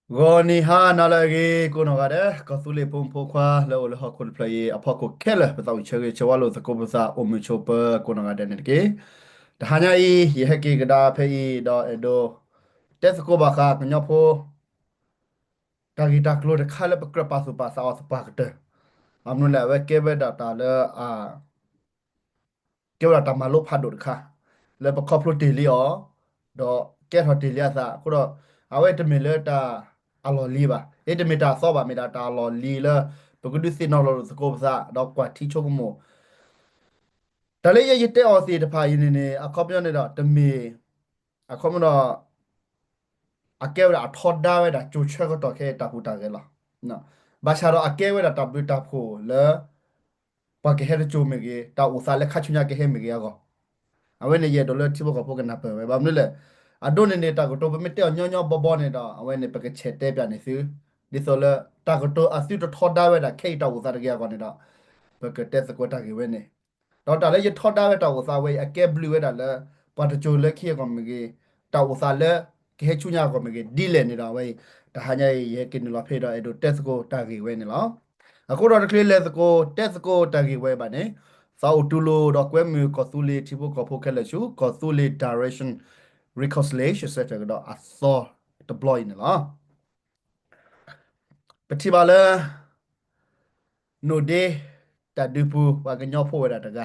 ဂီၤနံၤဟါနၤလၢအဂ့ၤ ကိးနီၢ်ဂၤဒဲး ကီၢ်သူလ့ၤဖိမုၣ်ဖိခွါလၢအိၣ်လၢဟီၣ်ခိၣ်တဖျၢၣ်အံၤ အဖီခိၣ်ခဲလၢာ် ပသးအိၣ်ဆၢဂ့ၤဆၢဝါလိာ်သကိးပသး အိၣ်မုာ်ဆိးပၢၤကိးနီၢ်ဂၤဒဲးန့ၣ်တက့ၢ်. တဟါညါအံၤ ယဟဲက့ၤကဒါဖဲအံၤ ဒီးအဲၣ်ဒိးတဲသကိးဘၣ်ဃးကညီဖိ တၢ်ဂ့ၢ်တၢ်ကျိၤတခါလၢပကြၢးပာ်သူၣ်ပာ်သးအီၤသပှၢ်ကတၢၢ်, ဘၣ်မနုၤလဲၣ် အဝဲကဲဝဲဒၣ်တၢ်လၢ ကဲဝဲဒၣ်တၢ်မၤလိဖးဒိၣ်တခါ လၢပခီဖျိတ့ၢ်လံအီၤ, ဒီးကဲထီၣ်တ့ၢ်လံအသးအဃိဒီး အဝဲတမ့ၢ်လၢတၢ်အလီၢ်လံၤဘၣ်, အ့ တမ့ၢ်တၢ်အသီဘၣ်, မ့ၢ်ဒၣ်တၢ်အလီၢ်လံၤလၢ ပကဒုးသ့ၣ်နီၣ်လီၤသကိးပသး ဒီးကွၢ်ထံဆိကမိၣ် တၢ်လၢယဲယတဲအီၤသ့ၣ်တဖၣ်အံၤန့ၣ်န့ၣ် အခီပညီန့ၣ်ဒီး တမ့ၢ် အခီပညီဒီး အကဲဝဲဒၣ်အထီဒါဝဲဒၣ် ကၠိၤဆၢကတီၢ်ခဲအံၤတၢ်ဟူးတၢ်ဂဲၤလီၤ. ဘၣ်ဆၣ်ဒီးအကဲဝဲဒၣ်တၢ်ဘျုးတၢ်ဖှိၣ်လၢ ပှၤကဟဲတကၠိၤမ့ၢ်ဂ့ၤ, တၢ်အိၣ်သးလၢခါဆူညါကဟဲမ့ၢ်ဂ့ၤအဂီၢ်, အဝဲန့ၣ်ယအဲၣ်ဒိးလၢထံဖိကီၢ်ဖိကနၢ်ပၢၢ်ဝဲ. ဘၣ်မနုၤလဲၣ်, အဒိန့ၣ်န့ၣ် တၢ်ကတိၤပမ့ၢ်တဲအီၤညီညီဘီဘီန့ၣ်ဒီး အဝဲန့ၣ်ပကဆဲးတဲပၠးန့ၢ်သု, ဒ်သိးလၢ တၢ်ကတိၤအသုတထီဒါဝဲဒၣ်ခဲအံၤတၢ်အိၣ်သးတဂ့ၤအဂီၢ်န့ၣ်ဒီး ပကတဲသကိးတၢ်ဂ့ၢ်ဝဲန့ၣ် ဒီးတၢ်လၢယထီဒါဝဲတၢ်အိၣ်သးဝဲအံၤ အကဲဘျုးဝဲဒၣ်လၢ ပှၤတကၠိၤလၢခံအဂီၢ်မ့ၢ်ဂ့ၤ, တၢ်အိၣ်သးလၢ ကဟဲဆူညါအဂီၢ်မ့ၢ်ဂ့ၤ ဒ်လဲၣ်န့ၣ်ဒီး အဝဲအံၤ တဟါညါအံၤ ယဟဲက့ၤနုာ်လီၤဖဲဒီး အဲၣ်ဒိးတဲသကိးတၢ်ဂ့ၢ်ဝဲန့ၣ်လီၤ. အဃိဒီးတချုးလဲၤသကိး တဲသကိးတၢ်ဂ့ၢ်ဝဲဘၣ်န့ၣ်, သးအိၣ်တူၢ်လိာ်ဒီးကွဲမုာ်ကီၢ်သူလ့ၤထံဖိကီၢ်ဖိခဲလၢာ်ဆူ ကီၢ်သူလ့ၤ Direction Reconciliation Center ကဒီးအသီတဘျီအံၤန့ၣ်လီၤ. ပထံၣ်ဘၣ်လၢ နိၣ်ဒ့ တၢ်ဒုးပူၤ ပှၤကညီဖိဝဲဒၣ်တဂ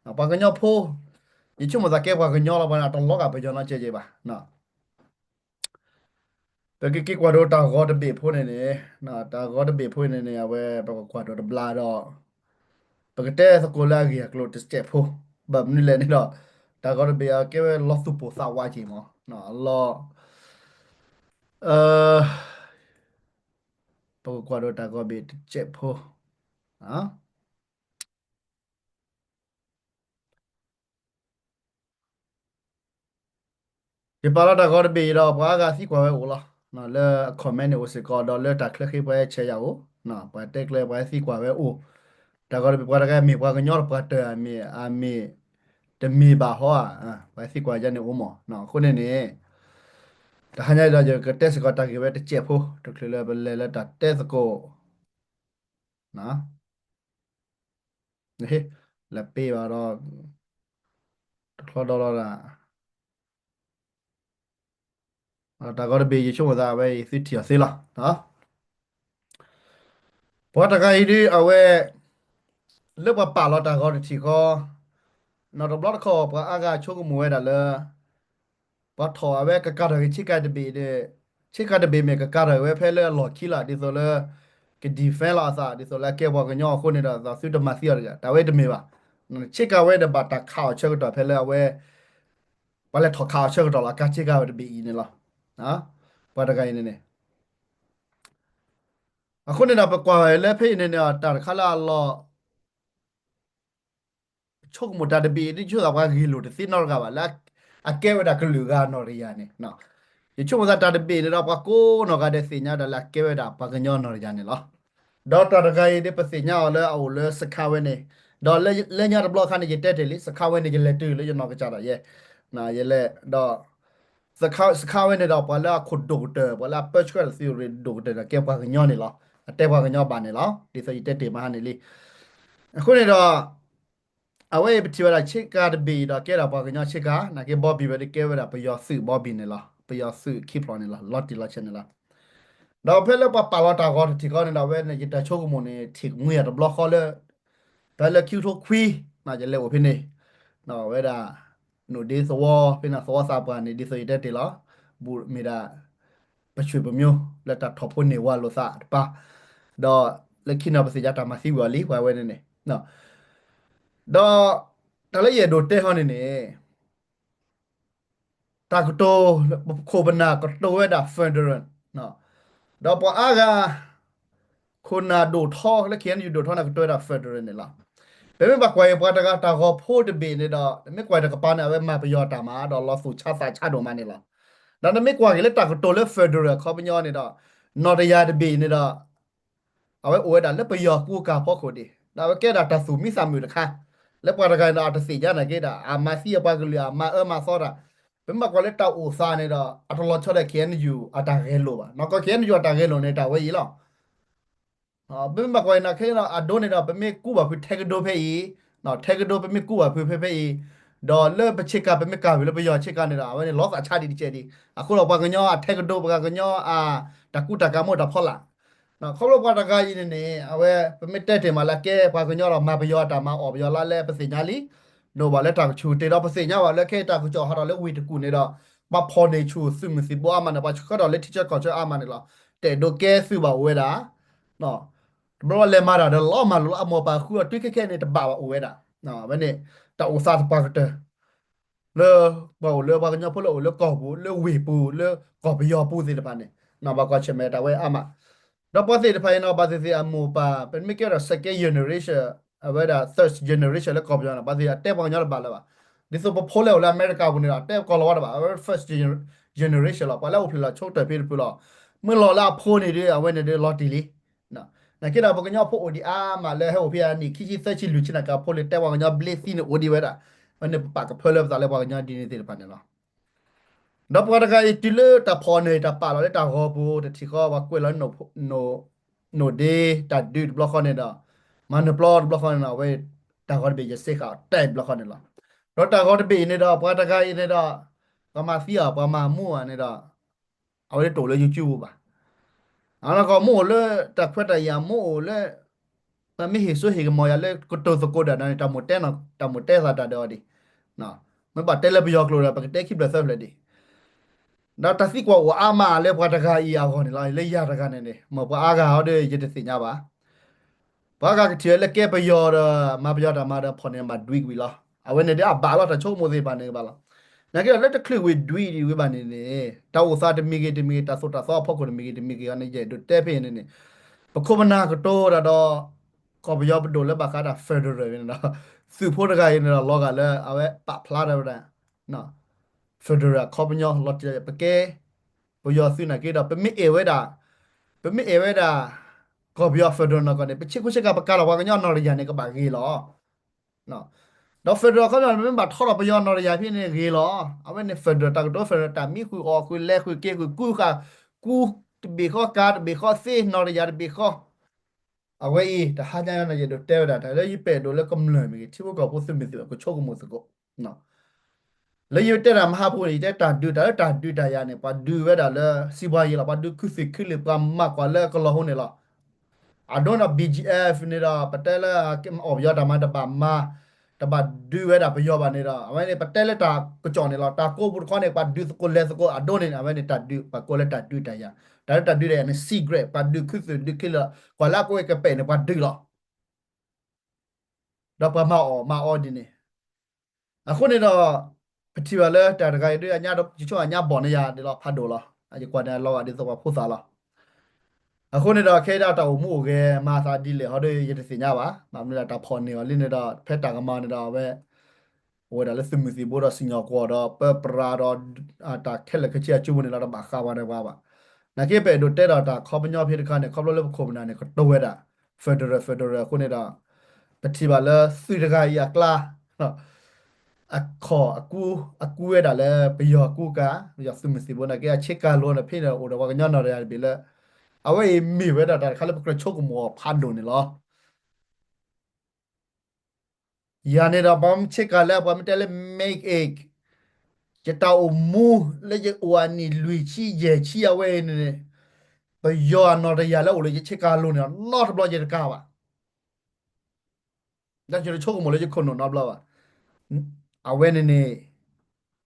ၤ, ပှၤကညီဖိ, ယဆိကမိၣ်သးကဲပှၤကညီလီၤ ပှၤန့ၣ် အတလီၤဂာ်ပယီၤနီတစဲးကဲးဘၣ်. ပကက့ၤကွၢ်ဒိးတၢ်ဂီၤတဘ့ၣ်ဖိန့ၣ်န့ၣ်, တၢ်ဂီၤတဘ့ၣ်ဖိန့ၣ်န့ၣ် အဝဲပကကွၢ်ဒိးတဘျီဒီး ပကတဲသကိးလၢအဂ့ၢ်အကျိၤတစဲးဖိ, ဘၣ်မနုၤလဲၣ်န့ၣ်ဒီး တၢ်ဂီၤတဘ့ၣ်အကဲဝဲလီၤသူၣ်ပိၢ်သးဝးက့ၤမး, အလီၤ ပကကွၢ်ဒိးတၢ်ဂီၤဘ့ၣ်တစဲးဖိ, ယပာ်လီၤတၢ်ဂီၤတဘ့ၣ်အံၤဒီး ပှၤအါဂၤသံကွၢ်ဝဲအိၣ်လီၤ, လၢအ comment န့ၣ်အိၣ်စ့ၢ်ကီး ဒီးလၢတၢ်ချၢဃ့ပှၤဟဲဆဲးယၤအိၣ်, ပှၤတဲကျဲပှၤဟဲသံကွၢ်ဝဲအိၣ်, တၢ်ဂီၤတဘ့ၣ်ပှၤတဂၤမ့ၢ်ပှၤကညီတပှၤတၢၢ်ဧါ မ့ၢ်အမ့ၢ်တမ့ၢ်ဘၣ်ဟီဧါ, ပှၤဟဲသံကွၢ်ယၤန့ၣ်အိၣ်မး, အဃိန့ၣ်န့ၣ် တဟါညါအံၤဒီး ယကတဲစ့ၢ်ကီးတၢ်ဂ့ၢ်ဝဲတစဲးဖိ တချုးလၢပလဲၤလၢတၢ်တဲသကိး လဲၤပ့ၤဘၣ်ဒီး တချီဒီလီၤဒၣ် တၢ်ဂီၤတဘ့ၣ် ယဆိကမိၣ်သးဝဲအံၤ သုထံၣ်အီၤသ့လီၤ. ပှၤတဂၤအံၤဒ်အဝဲ လၢပှၤပာ်လီၤတၢ်ဂီၤတထံၣ်ဃီ, နီၢ်တဘျီတခီၣ် ပှၤအါဂၤဆိကမိၣ်ဝဲဒၣ်လၢ ပှၤထီၣ်အဝဲကကၤထီၣ်က့ၤဆ့ကၤတဘ့ၣ်ဒီး ဆ့ကၤတဘ့ၣ်မ့ၢ်ကကၤထီၣ်ဝဲဖဲလၢအလီၢ်ခံလီၤ ဒ်သိးလၣ် က defend လီၤအသး ဒ်သိးလၣ်အကဲပှၤကညီအဃိန့ၣ်ဒီး သုတမၤသံအီၤတဂ့ၤ တၢ်ဝဲတမ့ၢ်ဘၣ်. ဆ့ကၤဝဲန့ၣ်ဘၣ်တၢ်ခးအီၤဆၢကတီၢ်ဖဲလၢအဝဲ ပှၤလဲၤထီၣ်ခးအီၤဆၢကတီၢ်လီၤ အကၤဆ့ကၤဝဲတဘ့ၣ်အံၤန့ၣ်လီၤ. ပှၤတဂၤအံၤန့ၣ်န့ၣ် အဃိန့ၣ်ဒီး ပကွၢ်လၢဖဲအံၤန့ၣ်န့ၣ် တၢ်တခါလၢအလီၤ ဆိကမိၣ်တၢ်တဘ့ၣ်အံၤ ဒ်ဆိသးပှၤဂ့ၢ်လိာ်တသ့နီတဂၤဘၣ် လၢအကဲဝဲဒၣ်ကလုာ်ဂၤနီၢ်တယၤန့ၣ်, ယဆိကမိၣ်သးတၢ်တဘ့ၣ်န့ၣ်ဒီး ပှၤကိးနီၢ်ဂၤဒဲးသ့ၣ်ညါဒၣ်လၢအကဲဝဲဒၣ်ပှၤကညီနီၢ်တယၤန့ၣ်လီၤ. ဒီးတၢ်တဂၤအံၤဒ်ပသ့ၣ်ညါအီၤလၢအအိၣ်လၢစခါဝဲန့ၣ်, ဒီးလၢညါတဘျီအခါန့ၣ် ယတဲတ့ၢ်လံ စခါဝဲန့ၣ် ယလဲၤတုၤလၢယနီၢ်ကစၢ်ဒၣ်ယဲ ယလဲၤဒီး စခါဝဲန့ၣ်ဒီး ပှၤလၢအခိၣ်ဒိၣ်ကတၢၢ် ပှၤလၢအပၢဆှၢတၢ်သံရ့ၣ်ဒိၣ်ကတၢၢ်ဒီး ကဲပှၤကညီန့ၣ်လီၤ. အတဲပှၤကညီဘၣ်န့ၣ်လီၤ. ဒ်သိးယတဲတ့ၢ်မဟါန့ၣ်လံ. အဃိန့ၣ်ဒီး အဝဲအံၤပထံၣ်ဝဲဒၣ်ဆ့ကၤတဘ့ၣ်အံၤဒီး ကဲဒၣ်ပှၤကညီဆ့ကၤ နာ်က့ဘီဘံၣ်ဝဲဒၣ်ကဲဝဲဒၣ်ပယီၤသုးဘီဘံၣ်န့ၣ်လီၤ. ပယီၤသုးခံဖျိးန့ၣ်လီၤ. လီၤတံၢ်လီၤဆဲးန့ၣ်လီၤ. ဒီးဖဲလၢပှၤပာ်လီၤတၢ်ဂီၤတထံၣ်ဃီန့ၣ်ဒီး အဝဲန့ၣ် ယတၢ်ဆိကမိၣ်န့ၣ် ထံၣ်မှံအတဘျီဃီလၢ ဖဲလၢခံကထိခွံ ယလဲၤအိၣ်ဖဲန့ၣ် ဝဲဒၣ် နိၣ်ဒ့သဝီ ဖဲန့ၣ်သဝီသးပှၢ်န့ၣ် ဒ်သိးယတဲတ့ၢ်လီၤ. ဘူးမ့ၢ်ဒၣ် ပဆွေမျိုး လၢတၢ်ထီၣ်ဖိန့ၢ်ဝါလိာ်သးတပၤ, ဒီးလၢခံန့ၣ်ပသ့ၣ်ညါတၢ်မၤသံဝံၤအီၤလံ ပှၤဝဲန့ၣ်န့ၣ်, ဒီးတၢ်လၢယအဲၣ်ဒိးတဲဟီန့ၣ်န့ၣ် တၢ်ကတိၤ ပခိၣ်ပနၢ်ကတိၤဝဲဒၣ် federal ဒီးပှၤအါဂၤ ခိၣ်နၢ်ဒိၣ်ထီ လၢ KNU ဒိၣ်ထီန့ၣ် ကတိၤဝဲဒၣ် federal န့ၣ်လီၤ. ပမ့ၢ်ဘၣ်ကွၢ်အံၤ ပှၤတဂၤတၢ်ဂီၤဖိတဘ့ၣ်န့ၣ်ဒီး မ့ၢ်ကွၢ်တကပၤန့ၣ် အဝဲမၤပယီၤတၢ်မၤ ဒီးလီၤသူၣ်ဆါသးဆါဒိၣ်မးန့ၣ်လီၤ. ဒီးနမ့ၢ်ကွၢ်က့ၤလၢတၢ်ကတိၤလၢ federal ခီပညီန့ၣ်ဒီး နီၢ်တယၤတဘ့ၣ်န့ၣ်ဒီး အဝဲအိၣ်ဝဲဒၣ်လၢပယီၤကူကၤဖီခိၣ်ဒံး ဒီးအဝဲကဲဒၣ်တၢ်သူၣ်မံသးမုာ်တခါ လၢပှၤတဂၤန့ၣ်ဒီး အတသ့ၣ်ညါနာ်က့ဒီး အမၤသံအပှၤကလုာ် အမၤအၢမၤသီတၢ် ပမ့ၢ်ဘၣ်ကွၢ်လၢတၢ်အိၣ်သးန့ၣ်ဒီး အတလီၤဆီဒီး KNU အတၢ်ဂဲၤလိာ်ဘၣ်. နီၢ်ကီၢ် KNU အတၢ်ဂဲၤလိာ်န့ၣ် တၢ်ဝဲအံၤလီၤ. ပမ့ၢ်ဘၣ်ကွၢ်အံၤန့ၣ် ခဲအံၤဒီး အဒိန့ၣ်ဒီး ပမ့ၢ်ကူဘၣ်ဖုးထဲကဒိဖဲအံၤ, ထဲကဒိပမ့ၢ်ကူဘၣ်ဖုးဖဲဖဲအံၤ, ဒီးလၢပဆ့ကၤ ပမ့ၢ်ကၤဝံၤလၢပယီၤဆ့ကၤန့ၣ်ဒီး အဝဲန့ၣ်လီၤသးဆါဒံးတကဲးဒံး. အဃိဒီးပှၤကညီအထဲကဒိ ပှၤကညီအ တၢ်ကူတၢ်ကၤမ့ၢ်တၢ်ဖီလာ် ခီဖျိပှၤတဂၤအံၤန့ၣ်န့ၣ် အဝဲ ပမ့ၢ်တဲတ့ၢ်မးလၢအကဲပှၤကညီဒီး မၤပယီၤတၢ်မၤအီၣ်ပယီၤလါလဲ ပသ့ၣ်ညါလံ. ဒိးဘၣ်လၢတၢ်ကဆူၣ်တ့ၢ်ဒီး ပသ့ၣ်ညါဘၣ်လၢခဲအံၤတၢ်ကစီၣ်ဟးထီၣ်လၢဝ့ၢ်တကူၣ်န့ၣ်ဒီး ပှၤဖီၣ်န့ၢ်ဆူၣ်သုးမုၢ်သံၣ်ဘိအါမးန့ၣ် ပှၤဆှၢထီၣ်လၢထံဆၢကီၢ်ဆၢအါမးန့ၣ်လီၤ. တဲဒိးကဲသုးဘၣ်အိၣ်ဝဲဒၣ် တဘျီဘျီလဲၤမၤတၢ်ဒီးလီၤမၢ်လိာ်လၢအမိၢ်ပၢ်ဃုအီၤ တုၤခဲခဲန့ၣ် တဘၣ်ဘၣ်အိၣ်ဝဲဒၣ်. ဝဲန့ၣ် တၢ်အိၣ်သးသပှၢ်ကတၢၢ် လၢပှၤအိၣ်လၢပှၤကညီဖိလၢအိၣ်လၢကီၢ်ပူၤ လၢဝ့ၢ်ပူၤ လၢကီၢ်ပယီၤပူၤသ့ၣ်တဖၣ်န့ၣ် ဘၣ်ကွၢ်ဆၢၣ်မဲာ်တၢ်ဝဲအါမး. ဒီးပှၤသ့ၣ်တဖၣ်အံၤန့ၣ် ဘၣ်သ့ၣ်သ့ၣ်အမိၢ်ပၢ် ပမ့ၢ်ကဲဒီး second generation အဝဲဒၣ် third generation လၢကီၢ်ပယီၤန့ၣ် ဘၣ်သ့ၣ်သ့ၣ်အတဲပှၤကညီတဘၣ်လၢၤဘၣ်. ဒ်သိးပဖိလၢအိၣ်လၢအမဲရကၤပူၤန့ၣ်ဒီး အတဲကီၢ်လီၤဝဲတဘၣ် အဝဲ first generation လီၤ. ပှၤလၢအအိၣ်ဖျဲၣ်လီၤဆိကတၢၢ်ဖဲတဖုလီၤ. မ့ၢ်လီၤလၢအဖိန့ၣ်ဒီး အဝဲန့ၣ်ဒီးလီၤတံၢ်လံ. နာ်က့ဒီး ပှၤကညီဖိအိၣ်ဒံးအါမးလၢဟဲအိၣ်ဖဲအနံၣ်ခံဆံသၢဆံလွံၢ်ဆံနာ်က့ အဖိလၢတဲပှၤကညီဘျ့သံန့ၣ်အိၣ်ဒံးဝဲဒၣ်. အဝဲန့ၣ်ပပာ်ကဖၢလၢပသးလၢပှၤကညီဒ်န့ၣ်သ့ၣ်တဖၣ်န့ၣ်လီၤ. ဒီးပှၤတဂၤအံၤတုၤလၢတၢ်ဖီၣ်န့ၢ်တၢ်ပာ်လီၤလၢတၢ်ဂီၤပူၤ တထံၣ်ဃီ ပှၤကွဲးလီၤ နိၣ်ဒ့တၢ်ဒုးတဘျီဃီန့ၣ်ဒီး မၤနၢၤပျီတဘျီဃီန့ၣ်ဒီး အဝဲ တၢ်ဂီၤတဘ့ၣ်ယစ့ဃာ်အီၤတဲတဘျီဃီန့ၣ်လီၤ. ဒီးတၢ်ဂီၤတဘ့ၣ်အံၤန့ၣ်ဒီး ပှၤတဂၤအံၤန့ၣ်ဒီး ပှၤမၤသံအီၤ ပှၤမၤမူအီၤန့ၣ်ဒီး အဝဲတအိၣ်လၢ YouTube ပူၤဘၣ်. အနီၢ်ကီၢ်မ့ၢ်အိၣ်လၢတၢ်ခွဲးတၢ်ယာ် မ့ၢ်အိၣ်လၢ ပမ့ၢ်ဟ့ၣ်စိဟ့ၣ်ကမီၤယၤလၢကတိၤသကိးတၢ်ဒီးန့ၣ် တၢ်မိၣ်တဲသးတၢ်ဒီးအီၤဒံး. မ့ၢ်ဘၣ်တဲလၢပယီၤကျိာ်ဒီး ပကတဲခံဖျၢၣ်သၢဖျၢၣ်ဒံး. ဒီးတၢ်သံကွၢ်အိၣ်အါမးလၢပှၤတဂၤအံၤအဂီၢ်န့ၣ်လီၤ. လၢယၤတဂၤန့ၣ်န့ၣ် မ့ၢ်ပှၤအါဂၤဟီဒီး ယတသ့ၣ်ညါဘၣ်. ပှၤဂၤကထံၣ်ဝဲလၢကဲပယီၤဒီး မၤပယီၤတၢ်မၤဒီး ဖီၣ်န့ၢ်မၤဒွံကွံာ်လီၤ. အဝဲန့ၣ်ဒီးအဘၣ်လီၤ တၢ်ဆိကမိၣ်သ့ၣ်တဖၣ်န့ၣ်ကဘၣ်လီၤ. နာ်က့ဒီးလၢတချုးဝံၤဒွံဒံးဝံၤဘၣ်န့ၣ်န့ၣ် တၢ်အိၣ်သးတမံၤဂ့ၤတမံၤဂ့ၤ တၢ်သိၣ်တၢ်သီအဖီခိၣ်တမံၤဂ့ၤတမံၤဂ့ၤအံၤန့ၣ် ယအဲၣ်ဒိးတဲဖဲအံၤန့ၣ်န့ၣ် ပခိၣ်ပနၢ်ကတိၤတၢ်ဒီး ကီၢ်ပယီၤပဒိၣ်လၢဘၣ်ဃးတၢ် federal န့ၣ်ဒီး သုးဖိတဂၤအံၤန့ၣ်ဒီး လီၤဂာ်လၢအဝဲပာ်ဖျါထီၣ်ဝဲဒၣ် federal အခီပညီလီၤတံၢ် ပကဲ ပယီၤသုးနာ်က့ဒီး ပမ့ၢ်အဲၣ်ဝဲဒၣ် ပမ့ၢ်အဲၣ်ဝဲဒၣ် ကီၢ်ပယီၤ federal နီၢ်ကီၢ်န့ၣ် ပဆ့ခိၣ်ဆ့ကၤ ပကၤလီၤပှၤကညီနီၢ်တယၢ်န့ၣ် ကဘၣ်ဂ့ၤလီၤ. ဒီး federal အခီပညီန့ၣ် ပမ့ၢ်ဘၣ်ထီထီၣ်ပယီၤနီၢ်တယၢ်ဖဲန့ၣ်ဂ့ၤလီၤ. အဝဲန့ၣ် federal တၢ်ကတိၤ federal တၢ်မံဃုာ်အီၣ်ဃုာ်လဲၤဃုာ်က့ၤဃုာ် ကူဃာ် ကူတဘ့ၣ်ဃီ ကၤတဘ့ၣ်ဃီ သ့နီၢ်တယၢ်တဘ့ၣ်ဃီ အဝဲအံၤ တဟါညါန့ၣ် ယအဲၣ်ဒိးတဲဝဲဒၣ် တၢ်လၢယပဲာ်ဒိၣ်လၢကမျၢၢ်မ့ၢ်ဂ့ၤ ထံဖိကီၢ်ဖိသုးမုၢ်သံၣ်ဘိ ကဆိကမိၣ်သကိး လၢယတဲတၢ်မဟါပူၤန့ၣ် ယတဲတၢ်ဒုးတၢ်လၢတၢ်ဒုးတၢ်ယၤန့ၣ် ပှၤဒုးဝဲဒၣ်လၢ စံးဘှါယံၤလီၤ. ပှၤဒုးခုသုးခုလ့ၣ် ပှၤမၤကွၢ်လၢကလီၤဟိန့ၣ်လီၤ. အဒိန့ၣ်ဒီး BGF န့ၣ်ဒီး ပတဲလၢ အီၣ်ပယီၤတၢ်မၤတဘၣ်မၤ တဘၣ်ဒုးဝဲဒၣ်ပယီၤဘၣ်န့ၣ်ဒီး အဝဲန့ၣ် ပတဲလၢတၢ်ကစီၣ်န့ၣ်လီၤ. တၢ်ကိးပူၤတခီန့ၣ် ပှၤဒုးသကိးလဲၤသကိးအဒိန့ၣ် အဝဲန့ၣ်တၢ်ဒုး ပှၤကိးလၢတၢ်ဒုးတၢ်ယၤ တၢ်လၢတၢ်ဒုးတၢ်ယၤန့ၣ် secret ပှၤဒုးခုသုးဒုးခုလ့ၣ် ကွၢ်လၢအကိးကပဲာ်န့ၣ် ပှၤဒုးလီၤ. ဒီးပှၤမၤအီၣ်မၤအီဒ်န့ၣ် အဃိန့ၣ်ဒီး ပထံၣ်ဘၣ်လၢတၢ်တဂၤအံၤဒ် ယဆိကမိၣ်အညါဘီၣ်န့ၢ်ယၤဒ်လီၤ ဖးဒိၣ်လီၤ. ယကွၢ်န့ၣ်လီၤဂာ်ဒ်သိးပှၤဖိသၣ်လီၤ. အဃိန့ၣ်ဒီး ခဲအံၤဒၣ်တၢ်အိၣ်မူအိၣ်ဂဲၤမၤသးဒ်လဲၣ်ဟီဒီး ယတသ့ၣ်ညါဘၣ်. ဘၣ်မနုၤဒီးတၢ်ဖီၣ်န့ၢ်အီၤလံန့ၣ်ဒီး ဖဲတၢ်ကမၤန့ၣ်ဒီး အဝဲ အိၣ်ဝဲဒၣ်လၢသုးမုၢ်သံၣ်ဘိဒီးစံၣ်ညီၣ်ကွီၢ်ဒီး ပၢပြးဒီး တၢ်ခဲလၢာ်ခဲဆ့အစုပူၤန့ၣ်လီၤ တဘၣ်ဃးပှၤဒီးပှၤဘၣ်. နာ်က့ပအဲၣ်ဒိးတဲဒီးတၢ်ခီပညီဖဲတခါန့ၣ် ခီဖျိလၢပခိၣ်ပနၢ်န့ၣ် ကတိၤဝဲဒၣ် federal federal အဃိန့ၣ်ဒီး ပထံၣ်ဘၣ်လၢသုးတဂၤအံၤအကျါ အခီၣ်အကူ အကူဝဲဒၣ်လၢပယီၤအကူကၤ ပယီၤသုးမုၢ်သံၣ်ဘိနာ်က့ အဆ့ကၤလိၤန့ၣ်ဖဲန့ၣ် အိၣ်ဒီးပှၤကညီနီၢ်တယၢ်တဘ့ၣ်လၢ အဝဲအံၤမ့ၢ်ဝဲဒၣ်တၢ်တခါလၢပကြၢးဆိကမိၣ်အီၤဖးဒိၣ်န့ၣ်လီၤ. ယၤန့ၣ်ဒီး ပှၤမ့ၢ်ဆ့ကၤလၢ ပှၤမ့ၢ်တဲလၢ make it ယတၢ်အိၣ်မူလၢယအိၣ်အနံၣ်လွံၢ်ဆံယဲၢ်ဆံအဝဲအံၤန့ၣ် ပယီၤအနီၢ်တယၢ်လၢအိၣ်လၢယဆ့ကၤလိၤန့ၣ် နီတဘျီယတကၤဘၣ်. ဒီးယတဆိကမိၣ်လၢယခိၣ်နူာ်နီတဘျီဘၣ်. အဝဲန့ၣ်န့ၣ်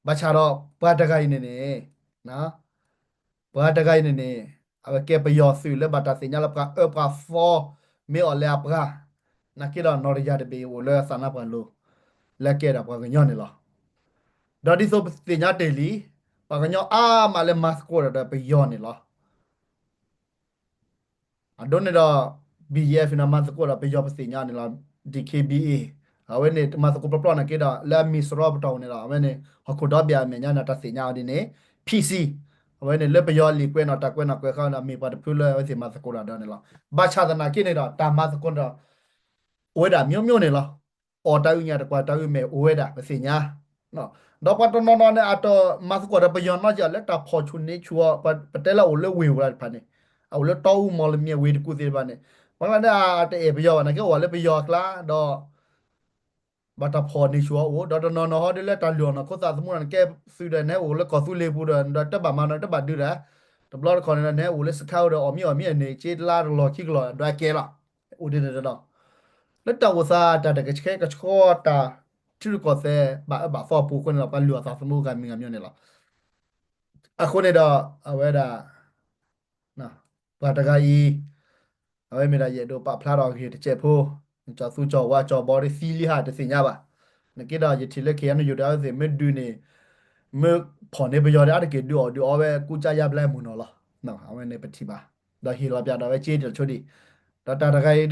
ဘၣ်ဆၣ်ဒီးပှၤတဂၤအံၤန့ၣ်န့ၣ် ပှၤတဂၤအံၤန့ၣ်န့ၣ် အဝဲကဲပယီၤသုးလၢဘၣ်တၢ်သ့ၣ်ညါလၢပှၤအၢပှၤသီ မ့ၢ်အီၤလဲအပှၤ နာ်က့ဒီးနီၢ်တယၢ်တဘ့ၣ်အိၣ်လၢသးနါပှၢ်လိၤ လၢကဲဒၣ်ပှၤကညီန့ၣ်လီၤ. ဒီးဒ်သိးပသ့ၣ်ညါတ့ၢ်လံ ပှၤကညီအါမးလၢမၤသကိးတၢ်ဒီးပယီၤန့ၣ်လီၤ. အဒိန့ၣ်ဒီး BGF န့ၣ် မၤသကိးဒီးပယီၤပသ့ၣ်ညါန့ၣ်လီၤ. DKBA အဝဲန့ၣ် မၤသကိးပျီပျီနာ်က့ဒီး လၢအမံၤစရီပတီၢ်န့ၣ်ဒီး အဝဲန့ၣ် ဟီၣ်ခိၣ်ဒီဘ့ၣ်အမဲာ်ညါန့ၣ် တၢ်သ့ၣ်ညါအီၤဒ်န့ၣ် PC အဝဲန့ၣ်လၢပယီၤလံာ်ကွဲးနီၣ်တၢ်ကွဲးနီၣ်ကွဲးဃါန့ၣ် မ့ၢ်ပှၤတဖုလၢအဝဲသ့ၣ်မၤသကိးတၢ်ဒီးန့ၣ်လီၤ. ဘၣ်ဆၣ်သနာ်က့န့ၣ်ဒီး တၢ်မၤသကိးန့ၣ်ဒီး အိၣ်ဝဲဒၣ်မျိုးမျိုးန့ၣ်လီၤ. အီၣ်တၢ်အုၣ်ညၣ်တကွၢ်တၢ်အုၣ်မဲာ်အိၣ်ဝဲဒၣ် ပသ့ၣ်ညါ ဒီးပှၤတနီၤနီၤန့ၣ် အတမၤသကိးဒီးပယီၤနီတဘျီ လၢတၢ်ဖီၣ်ဆူၣ်န့ဆူၣ်အီၤ ပတဲလၢအအိၣ်လၢဝ့ၢ်ဝဲတဖၣ်န့ၣ်, အအိၣ်လၢတီအူမီၢ်လမၠဲၣ်ဝ့ၢ်တကူၣ်သ့ၣ်တဖၣ်န့ၣ်, ပှၤလၢန့ၣ်အတအဲၣ်ပယီၤဘၣ် နာ်က့အိၣ်လၢပယီၤအကျါဒီး ဘၣ်တၢ်ဖီၣ်န့ဆူၣ်အီၤအိၣ်, ဒီးတနီၤနီၤဟီဒ်လၢတၢ်လုၢ်အီၣ်နီၢ်ခိသးသမူန့ၣ် ကဲသုးဒီးနဲအိၣ်လၢကီၢ်သူလ့ၤပူၤဒီး ဒီးတဘၣ်မၤနီၤ တဘၣ်ဒုးတၢ်, တဘျီတခီၣ်န့ၣ်ဒီး နဲအိၣ်လၢစခါဒီး အီၣ်မ့ၤအီၣ်မ့ၤအန့ၣ် က့တလါတလီၢ်ခံကလီၢ် ဒွးကဲလီၤ, အိၣ်ဒ်န့ၣ်ဒီး လၢတၢ်အိၣ်သးတၢ်တကဆှဲကဆှီတၢ် ထံရူၢ်ကီၢ်သဲး ဘၣ်အၢဘၣ်သီအပူၤအဃိန့ၣ်ဒီး ပှၤလုၢ်အီၣ်သးသမူဂၤမံၤဂၤမံၤန့ၣ်လီၤ. အဃိန့ၣ်ဒီး အဝဲဒၣ် ပှၤတဂၤအံၤ အဝဲမ့ၢ်ဒၣ်ယအဲၣ်ဒိးပာ်ဖျါထီၣ်အဂ့ၢ်တစဲးဖိ, ကၠီၤသူကၠီၤဝါကၠီၤဘီဒ်သံလံဟးတသ့ၣ်ညါဘၣ်. နက့ဒီးယထံၣ်လၢ ခ့ၣ်အဲၣ်ယူၣ် ဒီးအဝဲသ့ၣ်မ့ၢ်ဒုးန့ၣ် မ့ၢ်ဖီၣ်န့ၢ်ပယီၤဒီး အါတက့ၢ်ဒုးအီၣ်ဒုးအီဝဲကူစါယါဘျါမုၢ်နီၤလီၤ. အဝဲန့ၣ်ပထံၣ်ဘၣ်, ဒီးဟ့ၣ်လီၤပၠးဒီးအဝဲက့တၢ်ဆိဒံး, ဒီးတၢ်တဂၤအံၤဒ်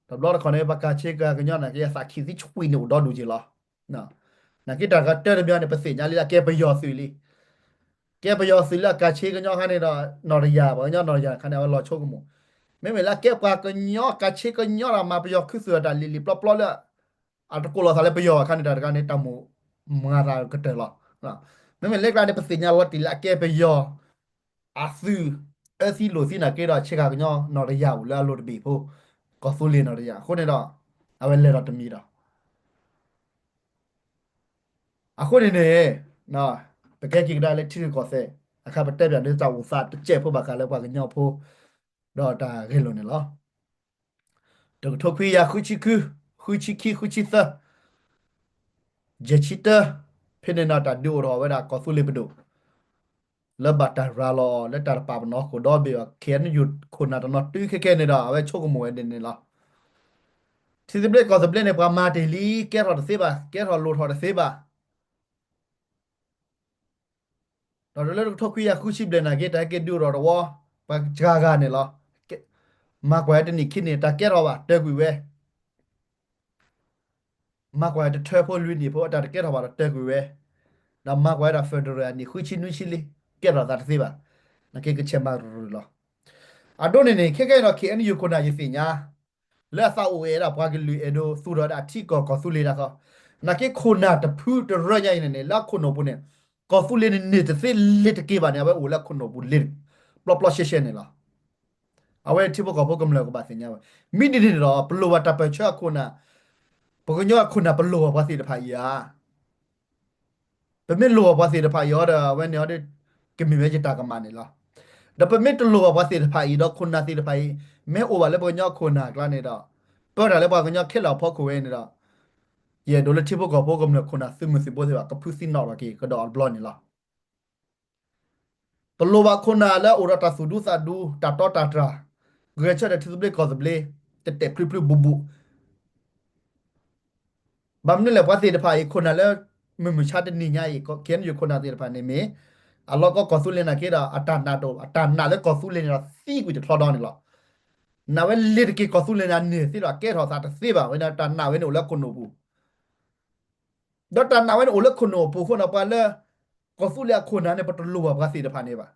တဘျီတခီၣ်န့ၣ် ပှၤကၤဆ့ကၤကညီန့ၣ် ကယဲၢ်သးခံးသံကွံာ်န့ၣ်အိၣ်ဒီဒူၣ်က့ၤလီၤ. နာ်က့တၢ်တဂၤတၢၢ်တမံၤန့ၣ် ပသ့ၣ်ညါလံလၢအကဲပယီၤသုးလံ. ကဲပယီၤသုးလၢအကၤဆ့ကညီခါန့ၣ်ဒီး နီၢ်တယၢ် ပှၤကညီနီၢ်တယၢ်ခါန့ၣ် အဝဲလီၤဆိကမိၣ်, မ့မ့ၢ်လၢအကဲပှၤကညီကၤဆ့ကညီဒီးမၤပယီၤခူသူၣ်အတၢ်လံၤလံၤပျီပျီလၢ အတကိးလီၤသးလၢပယီၤဘၣ်ခါန့ၣ် တၢ်တဂၤန့ၣ် တၢ်မိၣ်မၤသးကတၢၢ်လီၤ. မ့မ့ၢ်လၢကျါန့ၣ် ပသ့ၣ်ညါလီၤတံၢ်လၢအကဲပယီၤ အသုးအၢသံလိာ်သံနာ်က့ဒီး ဆ့ကၤကညီနီၢ်တယၢ်အိၣ်လၢအလိၤတဘ့ၣ်ဖိ, ကီၢ်သူလ့ၤနီၢ်တယၢ် အဃိန့ၣ်ဒီး အဝဲလဲၤဒီးတမံၤဒီး အဃိန့ၣ်န့ၣ် ပကဲက့ၤကဒါလၢထံရူၢ်ကီၢ်သဲး အခါပတဲပၠးဒ်တၢ်အိၣ်သးတစဲးဖိဘၣ်ဃးလၢပှၤကညီဖိ ဒီးတၢ်ဂဲၤလိာ်န့ၣ်လီၤ. တကထိခွံကယၤဃုဆံဃု, ဃုဆံခံ, ဃုဆံသၢ, ယဲၢ်ဆံတၢ, ဖဲန့ၣ်ဒီးတၢ်ဒုးအိၣ်ထီၣ်ဝဲဒၣ်ကီၢ်သူလ့ၤပဒိၣ် လၢဘၣ်တၢ်ရၤလီၤအီၤလၢတၢ်တပာ်ပနီၣ်ဃိာ်ဒီဘ့ၣ်အီၤ ခ့ၣ်အဲၣ်ယူၣ် ခိၣ်နၢ်တနီၤတုၤခဲခဲန့ၣ်ဒီး အဝဲဆိကမိၣ်ဝဲဒ်န့ၣ်လီၤ. ထံသဘျ့ကီၢ်သဘျ့န့ၣ် ပှၤမၤတ့ၢ်လံ ကဲထီၣ်တသ့ဘၣ် ကဲထီၣ်လိၣ်ထီၣ်တသ့ဘၣ် ဒီးလၢတကထိခွံကယၤဃုဆံဘျဲၣ်နာ်က့ တၢ်ဟဲက့ၤဒုးအိၣ်ထီၣ်တဝီ ပှၤစှၤဂၤန့ၣ်လီၤ. မၤကွၢ်ဝဲတနံၣ်ခံနံၣ် တၢ်ကဲထီၣ်ဘၣ် တၢၢ်ကွံာ်ဝဲ, မၤကွၢ်ဝဲတထၢဖိလွံၢ်နံၣ်ဖိ အတၢ်တကဲထီၣ်ဘၣ်ဒီးတၢၢ်ကွံာ်ဝဲ, ဒီးမၤကွၢ်ဝဲဒၣ် federal အနံၣ်ဃုဆံနွံဆံလံ ကဲထီၣ်သးတသ့ဘၣ်. နာ်က့ကဆဲးမၤရူၤရူၤလီၤ. အဒိန့ၣ်န့ၣ် ခဲကဲအံၤဒီး ခ့ၣ်အဲၣ်ယူၣ် ခိၣ်နၢ်ယသ့ၣ်ညါ လၢအသးအိၣ်ဝဲဒၣ်ပှၤကလုာ်အဲၣ်ဒိးသူၣ်ထီၣ်ဝဲဒၣ်ထံကီၢ်ကီၢ်သူလ့ၤတၢ်ဃီ, နာ်က့ခိၣ်နၢ်တဖုတရၢညါအံၤန့ၣ်န့ၣ် လၢအခိၣ်နူာ်ပူၤန့ၣ် ကီၢ်သူလ့ၤန့ၣ်န့ၢ်တသ့လ့ၤတက့ၤဘၣ်န့ၣ် အဝဲအိၣ်လၢအခိၣ်နူာ်ပူၤလ့ၤ ပျီပျီရှဲရှဲန့ၣ်လီၤ. အဝဲထံဖိကီၢ်ဖိကမျၢၢ်ကဘၣ်သ့ၣ်ညါဝဲ, မ့ၢ်ဒ်န့ၣ်ဒီး ပလိၣ်ဘၣ်တၢ်ပၢၢ်ဆၢအခိၣ်နၢ်, ပှၤကညီအခိၣ်နၢ်ပလိၣ်ဘၣ်ပှၤသ့ၣ်တဖၣ်အံၤဧါ. ပမ့ၢ်လိၣ်ဘၣ်ပှၤသ့ၣ်တဖၣ်အံၤအီၤဒီး အဝဲန့ၣ်အီၤဒီး ကမ့ၢ်ဝဲယတၢ်ကမၣ်န့ၣ်လီၤ. ဒီးပမ့ၢ်တလိၣ်ဘၣ်ပှၤသ့ၣ်တဖၣ်အံၤဒီး ခိၣ်နၢ်သ့ၣ်တဖၣ်အံၤ မ့ၢ်အိၣ်ဘၣ်လၢပှၤကညီအခိၣ်နၢ်အကျါန့ၣ်ဒီး ပၢတၢ်လၢပှၤကညီခဲလၢာ်အဖီခိၣ်ဝဲန့ၣ်ဒီး ယအဲၣ်ဒိးလၢထံဖိကီၢ်ဖိကမျၢၢ်ခိၣ်နၢ်သုးမုၢ်သံၣ်ဘိသ့ၣ်တဖၣ် ကဖုးသံနီၣ်ထီၣ်က့ၤကဒီးအဘျီန့ၣ်လီၤ. ပလိၣ်ဘၣ်ခိၣ်နၢ်လၢအအိၣ်ဒီးတၢ်သူၣ်ဒူသးဒူ တၢ်တီတၢ်တြၢ်, ဂဲၤဆၢထၢၣ်ထံသဘျ့ကီၢ်သဘျ့ တတဲာ်ဖျုဖျုဘူးဘူး ဘၣ်မနုၤလဲၣ် ပှၤသ့ၣ်တဖၣ်အံၤ ခိၣ်နၢ်လၢ မုၢ်မုၢ်ဆါတနံၤညါအံၤ ခ့ၣ်အဲၣ်ယူၣ် ခိၣ်နၢ်သ့ၣ်တဖၣ်န့ၣ်မ့ၢ် အလီၢ်ကီၢ်ကီၢ်သူလ့ၤနာ်က့ဒီး အတၢ်နာ်တအိၣ် အတၢ်နာ်လၢကီၢ်သူလ့ၤန့ၣ်ဒီး သံကွံာ်တချီဒီန့ၣ်လီၤ. နာ်ဝဲလ့ၤတက့ၤကီၢ်သူလ့ၤန့ၣ် အန့ၢ်သ့ဒီး အကဲထီၣ်သးတသ့ဘၣ် ဝဲန့ၣ်တၢ်နာ်ဝဲန့ၣ်အိၣ်လၢခိၣ်နူာ်ပူၤ ဒီးတၢ်နာ်ဝဲန့ၣ်အိၣ်လၢခိၣ်နူာ်အပူၤအဃိန့ၣ် ပှၤလၢ ကီၢ်သူလ့ၤအခိၣ်နၢ်န့ၣ် ပတလိၣ်ဘၣ်ပှၤသ့ၣ်တဖၣ်န့ၣ်ဘၣ်.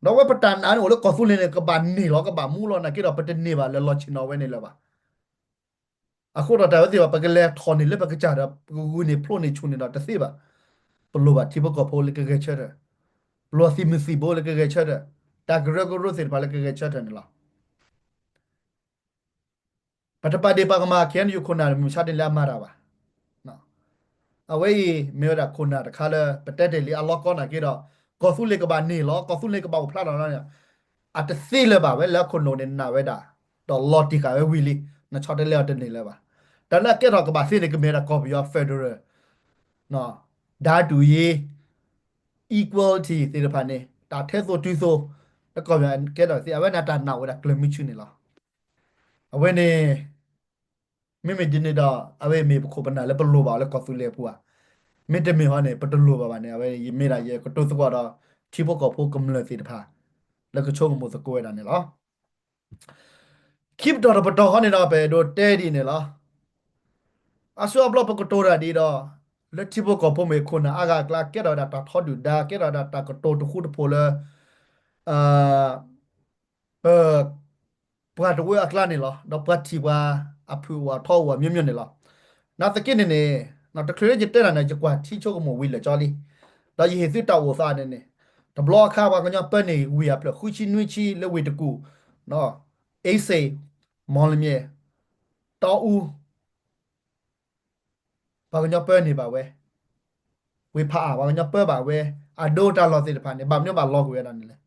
ဒီးဝဲပတၢ်နာ်န့ၣ်အိၣ်လၢကီၢ်သူလ့ၤန့ၣ် ကဘၣ်န့ၢ်လီၤ ကဘၣ်မူလီၤ နာ်က့ဒီး ပတန့ၢ်ဘၣ်လၢလီၤဆ့ၣ်နီၤဝဲန့ၣ်လၢၤဘၣ်. အဃိဒီးတၢ်ဝဲသ့ၣ်ဘၣ် ပကလဲၤထီၣ်န့ၢ်လၢပကစၢ်ဒီး ပကဂုာ်န့ၢ်ဖျိန့ၢ်ဆူၣ်န့ၣ်ဒီးတသ့ဘၣ်. ပလိၣ်ဘၣ်ထံဖိကီၢ်ဖိလၢကဂဲၤဆၢထၢၣ်, ပလိၣ်ဘၣ်သုးမုၢ်သံၣ်ဘိလၢကဂဲၤဆၢထၢၣ်, တၢ်ကရၢကရိသ့ၣ်တဖၣ်လၢကဂဲၤဆၢထၢၣ်န့ၣ်လီၤ. ပတပာ်ဒ့ၣ်ပာ်ကမၣ် ခ့ၣ်အဲၣ်ယူၣ် ခိၣ်နၢ် မုၢ်မဆါတနံၤလၢအမၤတၢ်ဘၣ်. အဝဲအံၤ မ့ၢ်ဝဲဒၣ်ခိၣ်နၢ်တခါလၢ ပတဲတ့ၢ်လံအလီၢ်ကီၢ်နာ်က့ဒီး ကီၢ်သူလ့ၤကဘၣ်န့ၢ်လီၤ ကီၢ်သူလ့ၤကဘၣ်အိၣ်ဖျါထီၣ်လီၤန့ၣ် အတသ့လၢၤဘၣ် ဝဲလၢအခိၣ်နူာ်န့ၣ်နာ်ဝဲဒၣ် ဒီးလီၤတံၢ်ဃာ်ဝဲဝံၤလံ နဆီတလဲအီၤတန့ၢ်လၢၤဘၣ်. တၢ်လၢအကဲထီၣ်ကဘၣ်သ့န့ၣ် ကမ့ၢ်ဝဲဒၣ်ကီၢ်ပယီၤ federal ဒၣ်တူၢ်ယံၤ equality သ့ၣ်တဖၣ်န့ၣ် တၢ်ထဲသိးတုၤသိး လၢကီၢ်ပယီၤကဲထီၣ်သ့ အဝဲန့ၣ်တၢ်နာ်အိၣ်ဝဲဒၣ်ကျၢၤမုဆူန့ၣ်လီၤ. အဝဲန့ၣ် မ့မ့ၢ်ဒ်န့ၣ်ဒီး အဝဲမ့ၢ်ပခိၣ်ပနၢ်လၢပလိၣ်ဘၣ်အီၤလၢကီၢ်သူလ့ၤအပူၤဧါ. မ့တမ့ၢ်ဟီန့ၣ် ပတလိၣ်ဘၣ်ဘၣ်န့ၣ် အဝဲမ့ၢ်ဒၣ်ယကတိၤသကိးဒီး ထံဖိကီၢ်ဖိကမျၢၢ်သ့ၣ်တဖၣ် လၢကဆိကမိၣ်သကိးဝဲဒၣ်န့ၣ်လီၤ. ခံပတီၢ်တပတီၢ်ဃီန့ၣ်ဒီး ပအဲၣ်ဒိးတဲဒ်န့ၣ်လီၤ. အါစုအါဘျီပကတိၤတၢ်ဒ်ဒီး လၢထံဖိကီၢ်ဖိမ့ၢ်ခိၣ်နၢ်အါဂၤအကျါ ကဲထီၣ်ဝဲဒၣ်တၢ်ထီဒုၣ်ဒါ ကဲထီၣ်ဝဲဒၣ်တၢ်ကတိၤတဃူတဖိးလၢ ပ ပှၤတဝၢအကျါန့ၣ်လီၤ. ဒီးပှၤထံၣ်ပှၤအဖုၣ်အိၣ်အထီအိၣ်အမျိုးမျိုးန့ၣ်လီၤ. နာ်သက့န့ၣ်န့ၣ် တချုးလၢယတဲတၢ်န့ၣ် ယကွၢ်ထံဆိကမိၣ်ဝံၤလၢာ်ကၠီလံ, ဒီးယဟ့ၣ်သုတၢ်အိၣ်သးန့ၣ်န့ၣ်, တဘျီအခါပှၤကညီပၢန့ၢ်ဝ့ၢ်အဖျၢၣ်ဃုဆံနွံဆံလၢဝ့ၢ်တကူၣ်, အ့စ့ၣ်, မီၣ်လမၠဲၣ်, တီအူ ပှၤကညီပၢန့ၢ်ဘၣ်ဝဲ, ဝ့ၢ်ဖးအါ ပှၤကညီပၢဘၣ်ဝဲ, အဒိတၢ်လီၢ်သ့ၣ်တဖၣ်န့ၣ် ဘၣ်မနုၤဘၣ်လီၤကွံာ်ဝဲဒၣ်န့ၣ်လဲၣ်.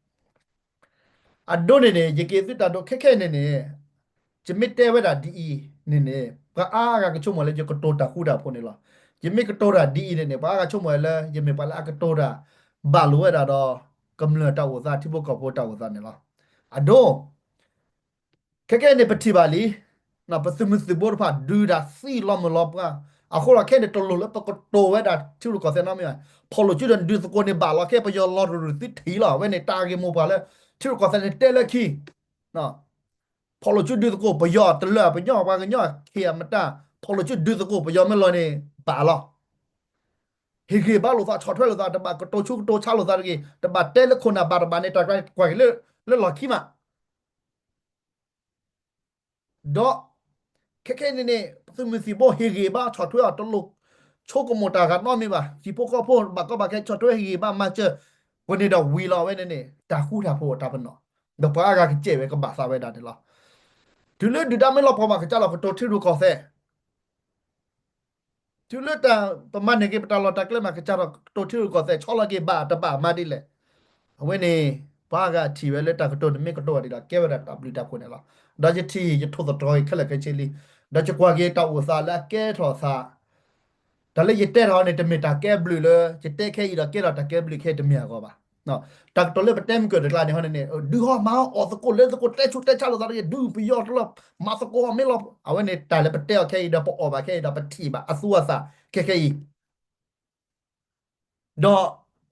အဒိန့ၣ်န့ၣ် ယကဟ့ၣ်သုတၢ်ဒိခဲခဲအံၤန့ၣ်န့ၣ်, ယမ့ၢ်တဲဝဲဒၣ်ဒ်အံၤန့ၣ်န့ၣ် ပှၤအါဂၤကဆိကမိၣ်လၢယကတိၤတၢ်ဃူတၢ်ဖိးန့ၣ်လီၤ. ယမ့ၢ်ကတိၤတၢ်ဒ်အံၤန့ၣ်န့ၣ် ပှၤအါဂၤဆိကမိၣ်လၢ ယမ့ၢ်ပှၤလၢအကတိၤတၢ် ဘၣ်လိာ်ဝဲဒၣ်ဒီး ကမျၢၢ်တၢ်အိၣ်သး ထံဖိကီၢ်ဖိတၢ်အိၣ်သးန့ၣ်လီၤ. အဒိ ခဲခဲအံၤန့ၣ် ပထံၣ်ဘၣ်လံ, ပသုးမုၢ်သံၣ်ဘိတဖၣ်ဒုးတၢ်သံလီၤမုၢ်လီၤပှၢ်, အဃိဒီးခဲအံၤန့ၣ် တလိၣ်လၢပကတိၤဝဲဒၣ်ထံရူၢ်ကီၢ်သဲးနီတမံၤဘၣ်. ဖီၣ်လိာ်စုဒီးဒုးသကိးန့ၣ်ဘၣ်လီၤ. ခဲပယီၤလီၤရူၤသုထံၣ်လီၤ. အဝဲန့ၣ်တၢ်ဂ့ၢ်မိၢ်ပှၢ်လၢ ထံရူၢ်ကီၢ်သဲးန့ၣ်တဲလၢခံ ဖီၣ်လိာ်စုဒုးသကိး ပယီၤတလၢာ် ပယီၤပှၤကညီခံအမတၤ, ဖီၣ်လိာ်စုဒုးသကိးပယီၤမ့ၢ်လီၤန့ၣ် ဘၣ်လီၤ. ဟ့ၣ်ဂံၢ်ဘါလိာ်သး ဆီၣ်ထွဲလိာ်သး တဘၣ်ကတိၤဆူးကတိၤဆါလိာ်သးတဂ့ၤ, တဘၣ်တဲလၢခိၣ်နၢ်ဘၣ်တဘၣ်န့ၣ် တၢ်ကျါကွၢ်က့ၤလၢလီၢ်ခံမး ဒီး ခဲခဲအံၤန့ၣ်န့ၣ် ပသုးမုၢ်သံၣ်ဘိဟ့ၣ်ဂံၢ်ဘါဆီၣ်ထွဲအီၤ တလိၣ်ဆိကမိၣ်တၢ်ဂၤနီတမံၤဘၣ်. ဟံၣ်ဖိဃီဖိဘၣ်ကီဘၣ်ခဲ ဆီၣ်ထွဲဟ့ၣ်ဂံၢ်ဘါမၤစၢၤ ပှၤန့ၣ်ဒီးဝံၤလီၤ. အဝဲန့ၣ်န့ၣ် တၢ်ဃူတၢ်ဖိးအတၢ်ပနီၣ်, ဒီးပှၤအါဂၤကစဲးဝဲကဘၣ်သးဝဲဒၣ်န့ၣ်လီၤ. တုၤလၢဒုၣ်ဒါမ့ၢ်လီၤပှီၢ်ဘၣ် ကစၢ်လီၤကတိၤထံရူၢ်ကီၢ်သဲး တုၤလၢပမၤန့ၢ်က့ၤပတၢ်လီၢ်တၢ်ကျဲမး ကစၢ်လီၤကတိၤထံရူၢ်ကီၢ်သဲး ဆီလီၤက့ၤဘၣ်တဘၣ်မၤဒ်လဲၣ်. အဝဲန့ၣ် ပှၤအါဂၤထံၣ်ဝဲလၢတၢ်ကတိၤန့ၣ်မ့ၢ်ကတိၤအီၤဒ်ဒီး ကဲဝဲဒၣ်တၢ်ဘျုးတၢ်ဖှိၣ်န့ၣ်လီၤ. ဒီးယထံၣ်ယထိၣ်သတြီၤအံၤခဲလၢာ်ခဲဆ့လံ, ဒီးယကွၢ်က့ၤတၢ်အိၣ်သးလၢအကဲထီၣ်သး တၢ်လၢယတဲထီၣ်န့ၣ် တမ့ၢ်တၢ်ကဲဘျုးလၢ ယတဲခဲအံၤဒီးကဲထီၣ်တၢ်ကဲဘျုးခဲအံၤတမ့ၢ်အဂီၢ်ဘၣ်. တၢ်ကတိၤလၢပတဲမုၢ်ကၢၢ်တကျါန့ၣ်ဟီန့ၣ်န့ၣ် ဒုးဟီမၤဟီအီၣ်သကိးလၢသကိးတဲဆူးတဲဆါလိာ်သးတဂ့ၤ ဒုးပယီၤတလီၢ် မၤသကိးဟီမ့ၢ်လီၤ. အဝဲန့ၣ်တၢ်လၢပတဲအီၤခဲအံၤဒီးပအီၣ်ဘၣ်ခဲအံၤဒီး ပထံၣ်ဘၣ်အသူအသးခဲခဲအံၤ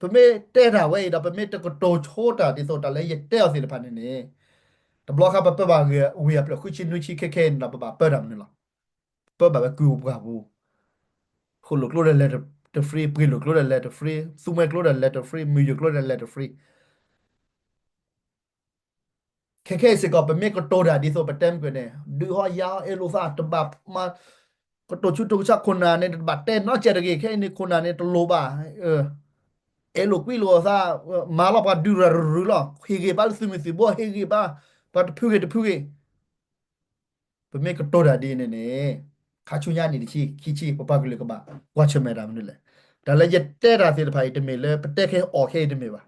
ဒီးပမ့ၢ်တဲတၢ်ဝဲအံၤဒီး ပမ့ၢ်တကတိၤဆိတၢ်ဒ်သိးတၢ်လၢယတဲအီၤသ့ၣ်တဖၣ်န့ၣ်န့ၣ်, တဘျီခါပပၢဘၣ်ဝ့ၢ်အဖျၢၣ်ဃုဆံနွံဆံခဲခဲအံၤန့ၣ်ဒီး ပဘၣ်ပၢတၢ်မနုၤလီၤ. ပပၢဘၣ်ဝဲကုၢ်ပှၢ်ပူၤ, ဃိၣ်လိာ်ကျိဒီးလဲၤတfree, ပှ့ၤလိာ်ကျိဒီးလဲၤတfree, သူမှဲကျိဒီးလဲၤတfree, မုၢ်ယိၤကျိဒီးလဲၤတfree ခဲခဲအံၤစ့ၢ်ကီး ပမ့ၢ်ကတိၤတၢ်ဒ်သိးပတဲမုၢ်ကၢၢ်န့ၣ် ဒုးဟီယၤဟီအဲၣ်လိာ်သးတဘၣ်မၤ, ကတိၤဆူးတိၤဆါခိၣ်နၢ်န့ၣ် တဘၣ်တဲနီတစဲးတဂ့ၤ, ခဲအံၤန့ၣ်ခိၣ်နၢ်န့ၣ်တလိၣ်ဘၣ်, အဲၣ်လိာ်ကွံလိာ်သး, မၤလီၤပှၤဒုးရၤရၤရၤလီၤ, ဟ့ၣ်ဂံၢ်ဘါလၢသုးမုၢ်သံၣ်ဘိ ဟ့ၣ်ဂံၢ်ဘါ ပှၤတဖုဂ့ၤတဖုဂ့ၤ ပမ့ၢ်ကတိၤတၢ်ဒ်အံၤန့ၣ်န့ၣ်, ခါဆူညါနံၣ်တဆံ ခံဆံ ပပှၤကလုာ်ကဘၣ်ကွၢ်ဆၢၣ်မဲာ်တၢ်မနုၤလဲၣ်. တၢ်လၢယတဲတၢ်သ့ၣ်တဖၣ်အံၤတမ့ၢ်လၢ ပတဲခဲအီၣ်ခဲအံၤတမ့ၢ်ဘၣ်.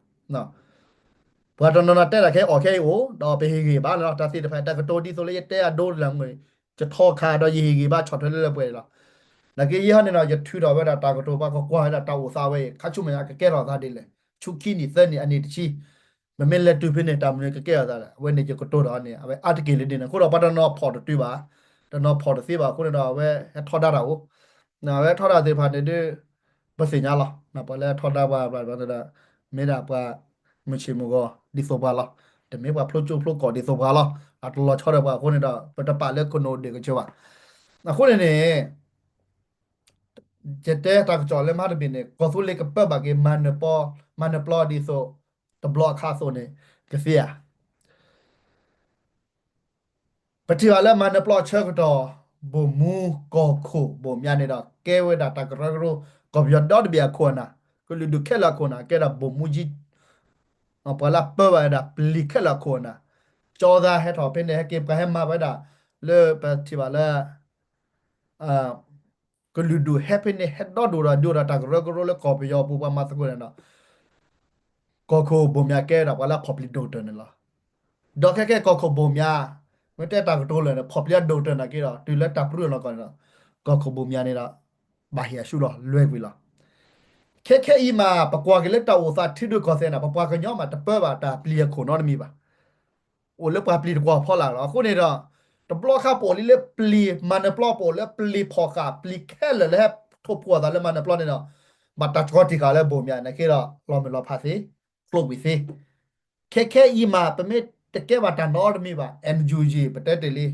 ပှၤတနီၤနီၤတဲတၢ်ခဲအီၣ်ခဲအံၤအိၣ် ဒီးပဟ့ၣ်ဂံၢ်ဘါန့ၣ်လီၤ. တၢ်သ့ၣ်တဖၣ် တၢ်ကတိၤဒ်သိးလၢယတဲအဒိလၢမုၢ်, ယထီခါဒီးယဟ့ၣ်ဂံၢ်ဘါဆီၣ်ထွဲလၢလၢပှဲၤပှဲၤန့ၣ်လီၤ. နာ်က့ယဲဟီန့ၣ်ဒီး ယထုးထီၣ်ဝဲဒၣ်တၢ်ကတိၤ ပှၤကကွၢ်ဝဲဒၣ်တၢ်အိၣ်သးဝဲအံၤ ခါဆူမဲာ်ညါကကဲထီၣ်သးဒ်လဲၣ်, ဆူခံနံၣ်သၢနံၣ်အနံၣ်တဆံ ပမ့ၢ်လဲၤတုၤဖဲန့ၣ် တၢ်မနုၤကကဲထီၣ်သးလဲၣ်. အဝဲန့ၣ်ယကတိၤဒီးန့ၣ် အဝဲအါတက့ၢ်လၢဒ်န့ၣ် အဃိဒီးပှၤတနီၤဖီၣ်တတုၤဘၣ်, တနီၤဖီၣ်တသ့ဘၣ်အဃိန့ၣ်ဒီး အဝဲဟဲထီဒါတၢ်အိၣ်, အဝဲထီဒါသ့ၣ်တဖၣ်န့ၣ်ဒီး ပသ့ၣ်ညါလီၤ. ပှၤလၢထီဒါပှၤဘျီန့ၣ်ဒီး မ့ၢ်ဒၣ်ပှၤမုၢ်ဆ့ၣ်မုၢ်ဂီၤဒ်သိးပှၤလီၤ. တမ့ၢ်ပှၤဖျိကၠိဖျိကီၢ်ဒ်သိးပှၤလီၤ. အတလီၤဆီဒီးပှၤအဃိန့ၣ်ဒီး ပတပာ်လၢခိၣ်နူာ်ဒ့ၣ်ကစၢၢ်ဘၣ်. အဃိန့ၣ်န့ၣ် ယတဲတၢ်ကစီၣ်လၢမဟါတဘ့ၣ်န့ၣ် ကီၢ်သူလ့ၤကပၢဘၣ်က့ၤ မၤနၢၤပျီ မၤနၢၤပျီဒ်သိး တဘျီအခါအသိးန့ၣ် ကသ့ဧါ. ပထံၣ်ဘၣ်လၢမၤနၢၤပျီအဆၢကတီၢ် ဘိၣ်မူကီၢ်ခိၣ်ဘိၣ်မၠးန့ၣ်ဒီး ကဲဝဲဒၣ်တၢ်ကရၢကရိ ကီၢ်ပယီၤဒီတဘ့ၣ်အခိၣ်အနၢ်, ကလုာ်ဒူၣ်ခဲလၢာ်အခိၣ်အနၢ် ကဲဒၣ်ဘိၣ်မူကၠံ, ပှၤလၢပၢဘၣ်ဝဲဒၣ်ပျံၤခဲလၢာ်အခိၣ်အနၢ်, ကၠီသးဟဲထီၣ်ဖဲန့ၣ် ဟဲက့ၤပှၤဟဲမၤဝဲဒၣ် လၢပထံၣ်ဘၣ်လၢ ကလုာ်ဒူၣ်ဟဲဖဲန့ၣ် ဟဲဒီဒူၣ်ဒီးဒိၣ်ဒီးတၢ်ကရၢကရိလၢကီၢ်ပယီၤပူၤ ပှၤမၤသကိးန့ၣ်ဒီး ကီၢ်ခိၣ်ဘိၣ်မၠးကဲဒီးပှၤလၢဖီၣ်ပျံၤဒိၣ်ကတၢၢ်န့ၣ်လီၤ. ဒီးခဲကဲကီၢ်ခိၣ်ဘိၣ်မၠး မ့ၢ်တဲတၢ်ကတိၤလၢာ်န့ၣ် ဖီၣ်ပျံၤဒိၣ်ကတၢၢ်နာ်က့ဒီး တုၤလၢတၢ်ပြၢလီၤကီၢ်န့ၣ်ဒီး ကီၢ်ခိၣ်ဘိၣ်မၠးန့ၣ်ဒီး ဘၣ်ဟ့ၣ်အဆူၣ်လီၤ လွဲကွံာ်လီၤ. ခဲခဲအံၤမး ပကွၢ်က့ၤလၢတၢ်အိၣ်သးထံဒိၣ်ကီၢ်သဲးန့ၣ် ပပှၤကညီမးတပၢဘၣ်တၢ်ပျံၤအခိၣ်နီတမံၤဘၣ်. အိၣ်လၢပှၤပျံၤတကွီၢ်ဖီလာ်လီၤ. အဃိန့ၣ်ဒီး တဘျီခါပအိၣ်လံလၢပျံၤ မၤနၢၤပျီပအိၣ်လၢပျံၤဖီၣ်ဃာ် ပျံၤခဲလၢာ်လၢဟဲထိၣ်ဖှိၣ်အသးလၢမၤနၢၤပျီန့ၣ်ဒီး ဘၣ်တၢ်ဆှီတံၢ်ဃာ်လၢဘိၣ်မၠးနာ်က့ဒီး လီၤမုၢ်လီၤဖးသ့, ကျိကွံာ်သ့. ခဲခဲအံၤမး ပမ့ၢ်တကဲဘၣ်တၢ်နီတမံၤဘၣ် NUG ပတဲတ့ၢ်လံ.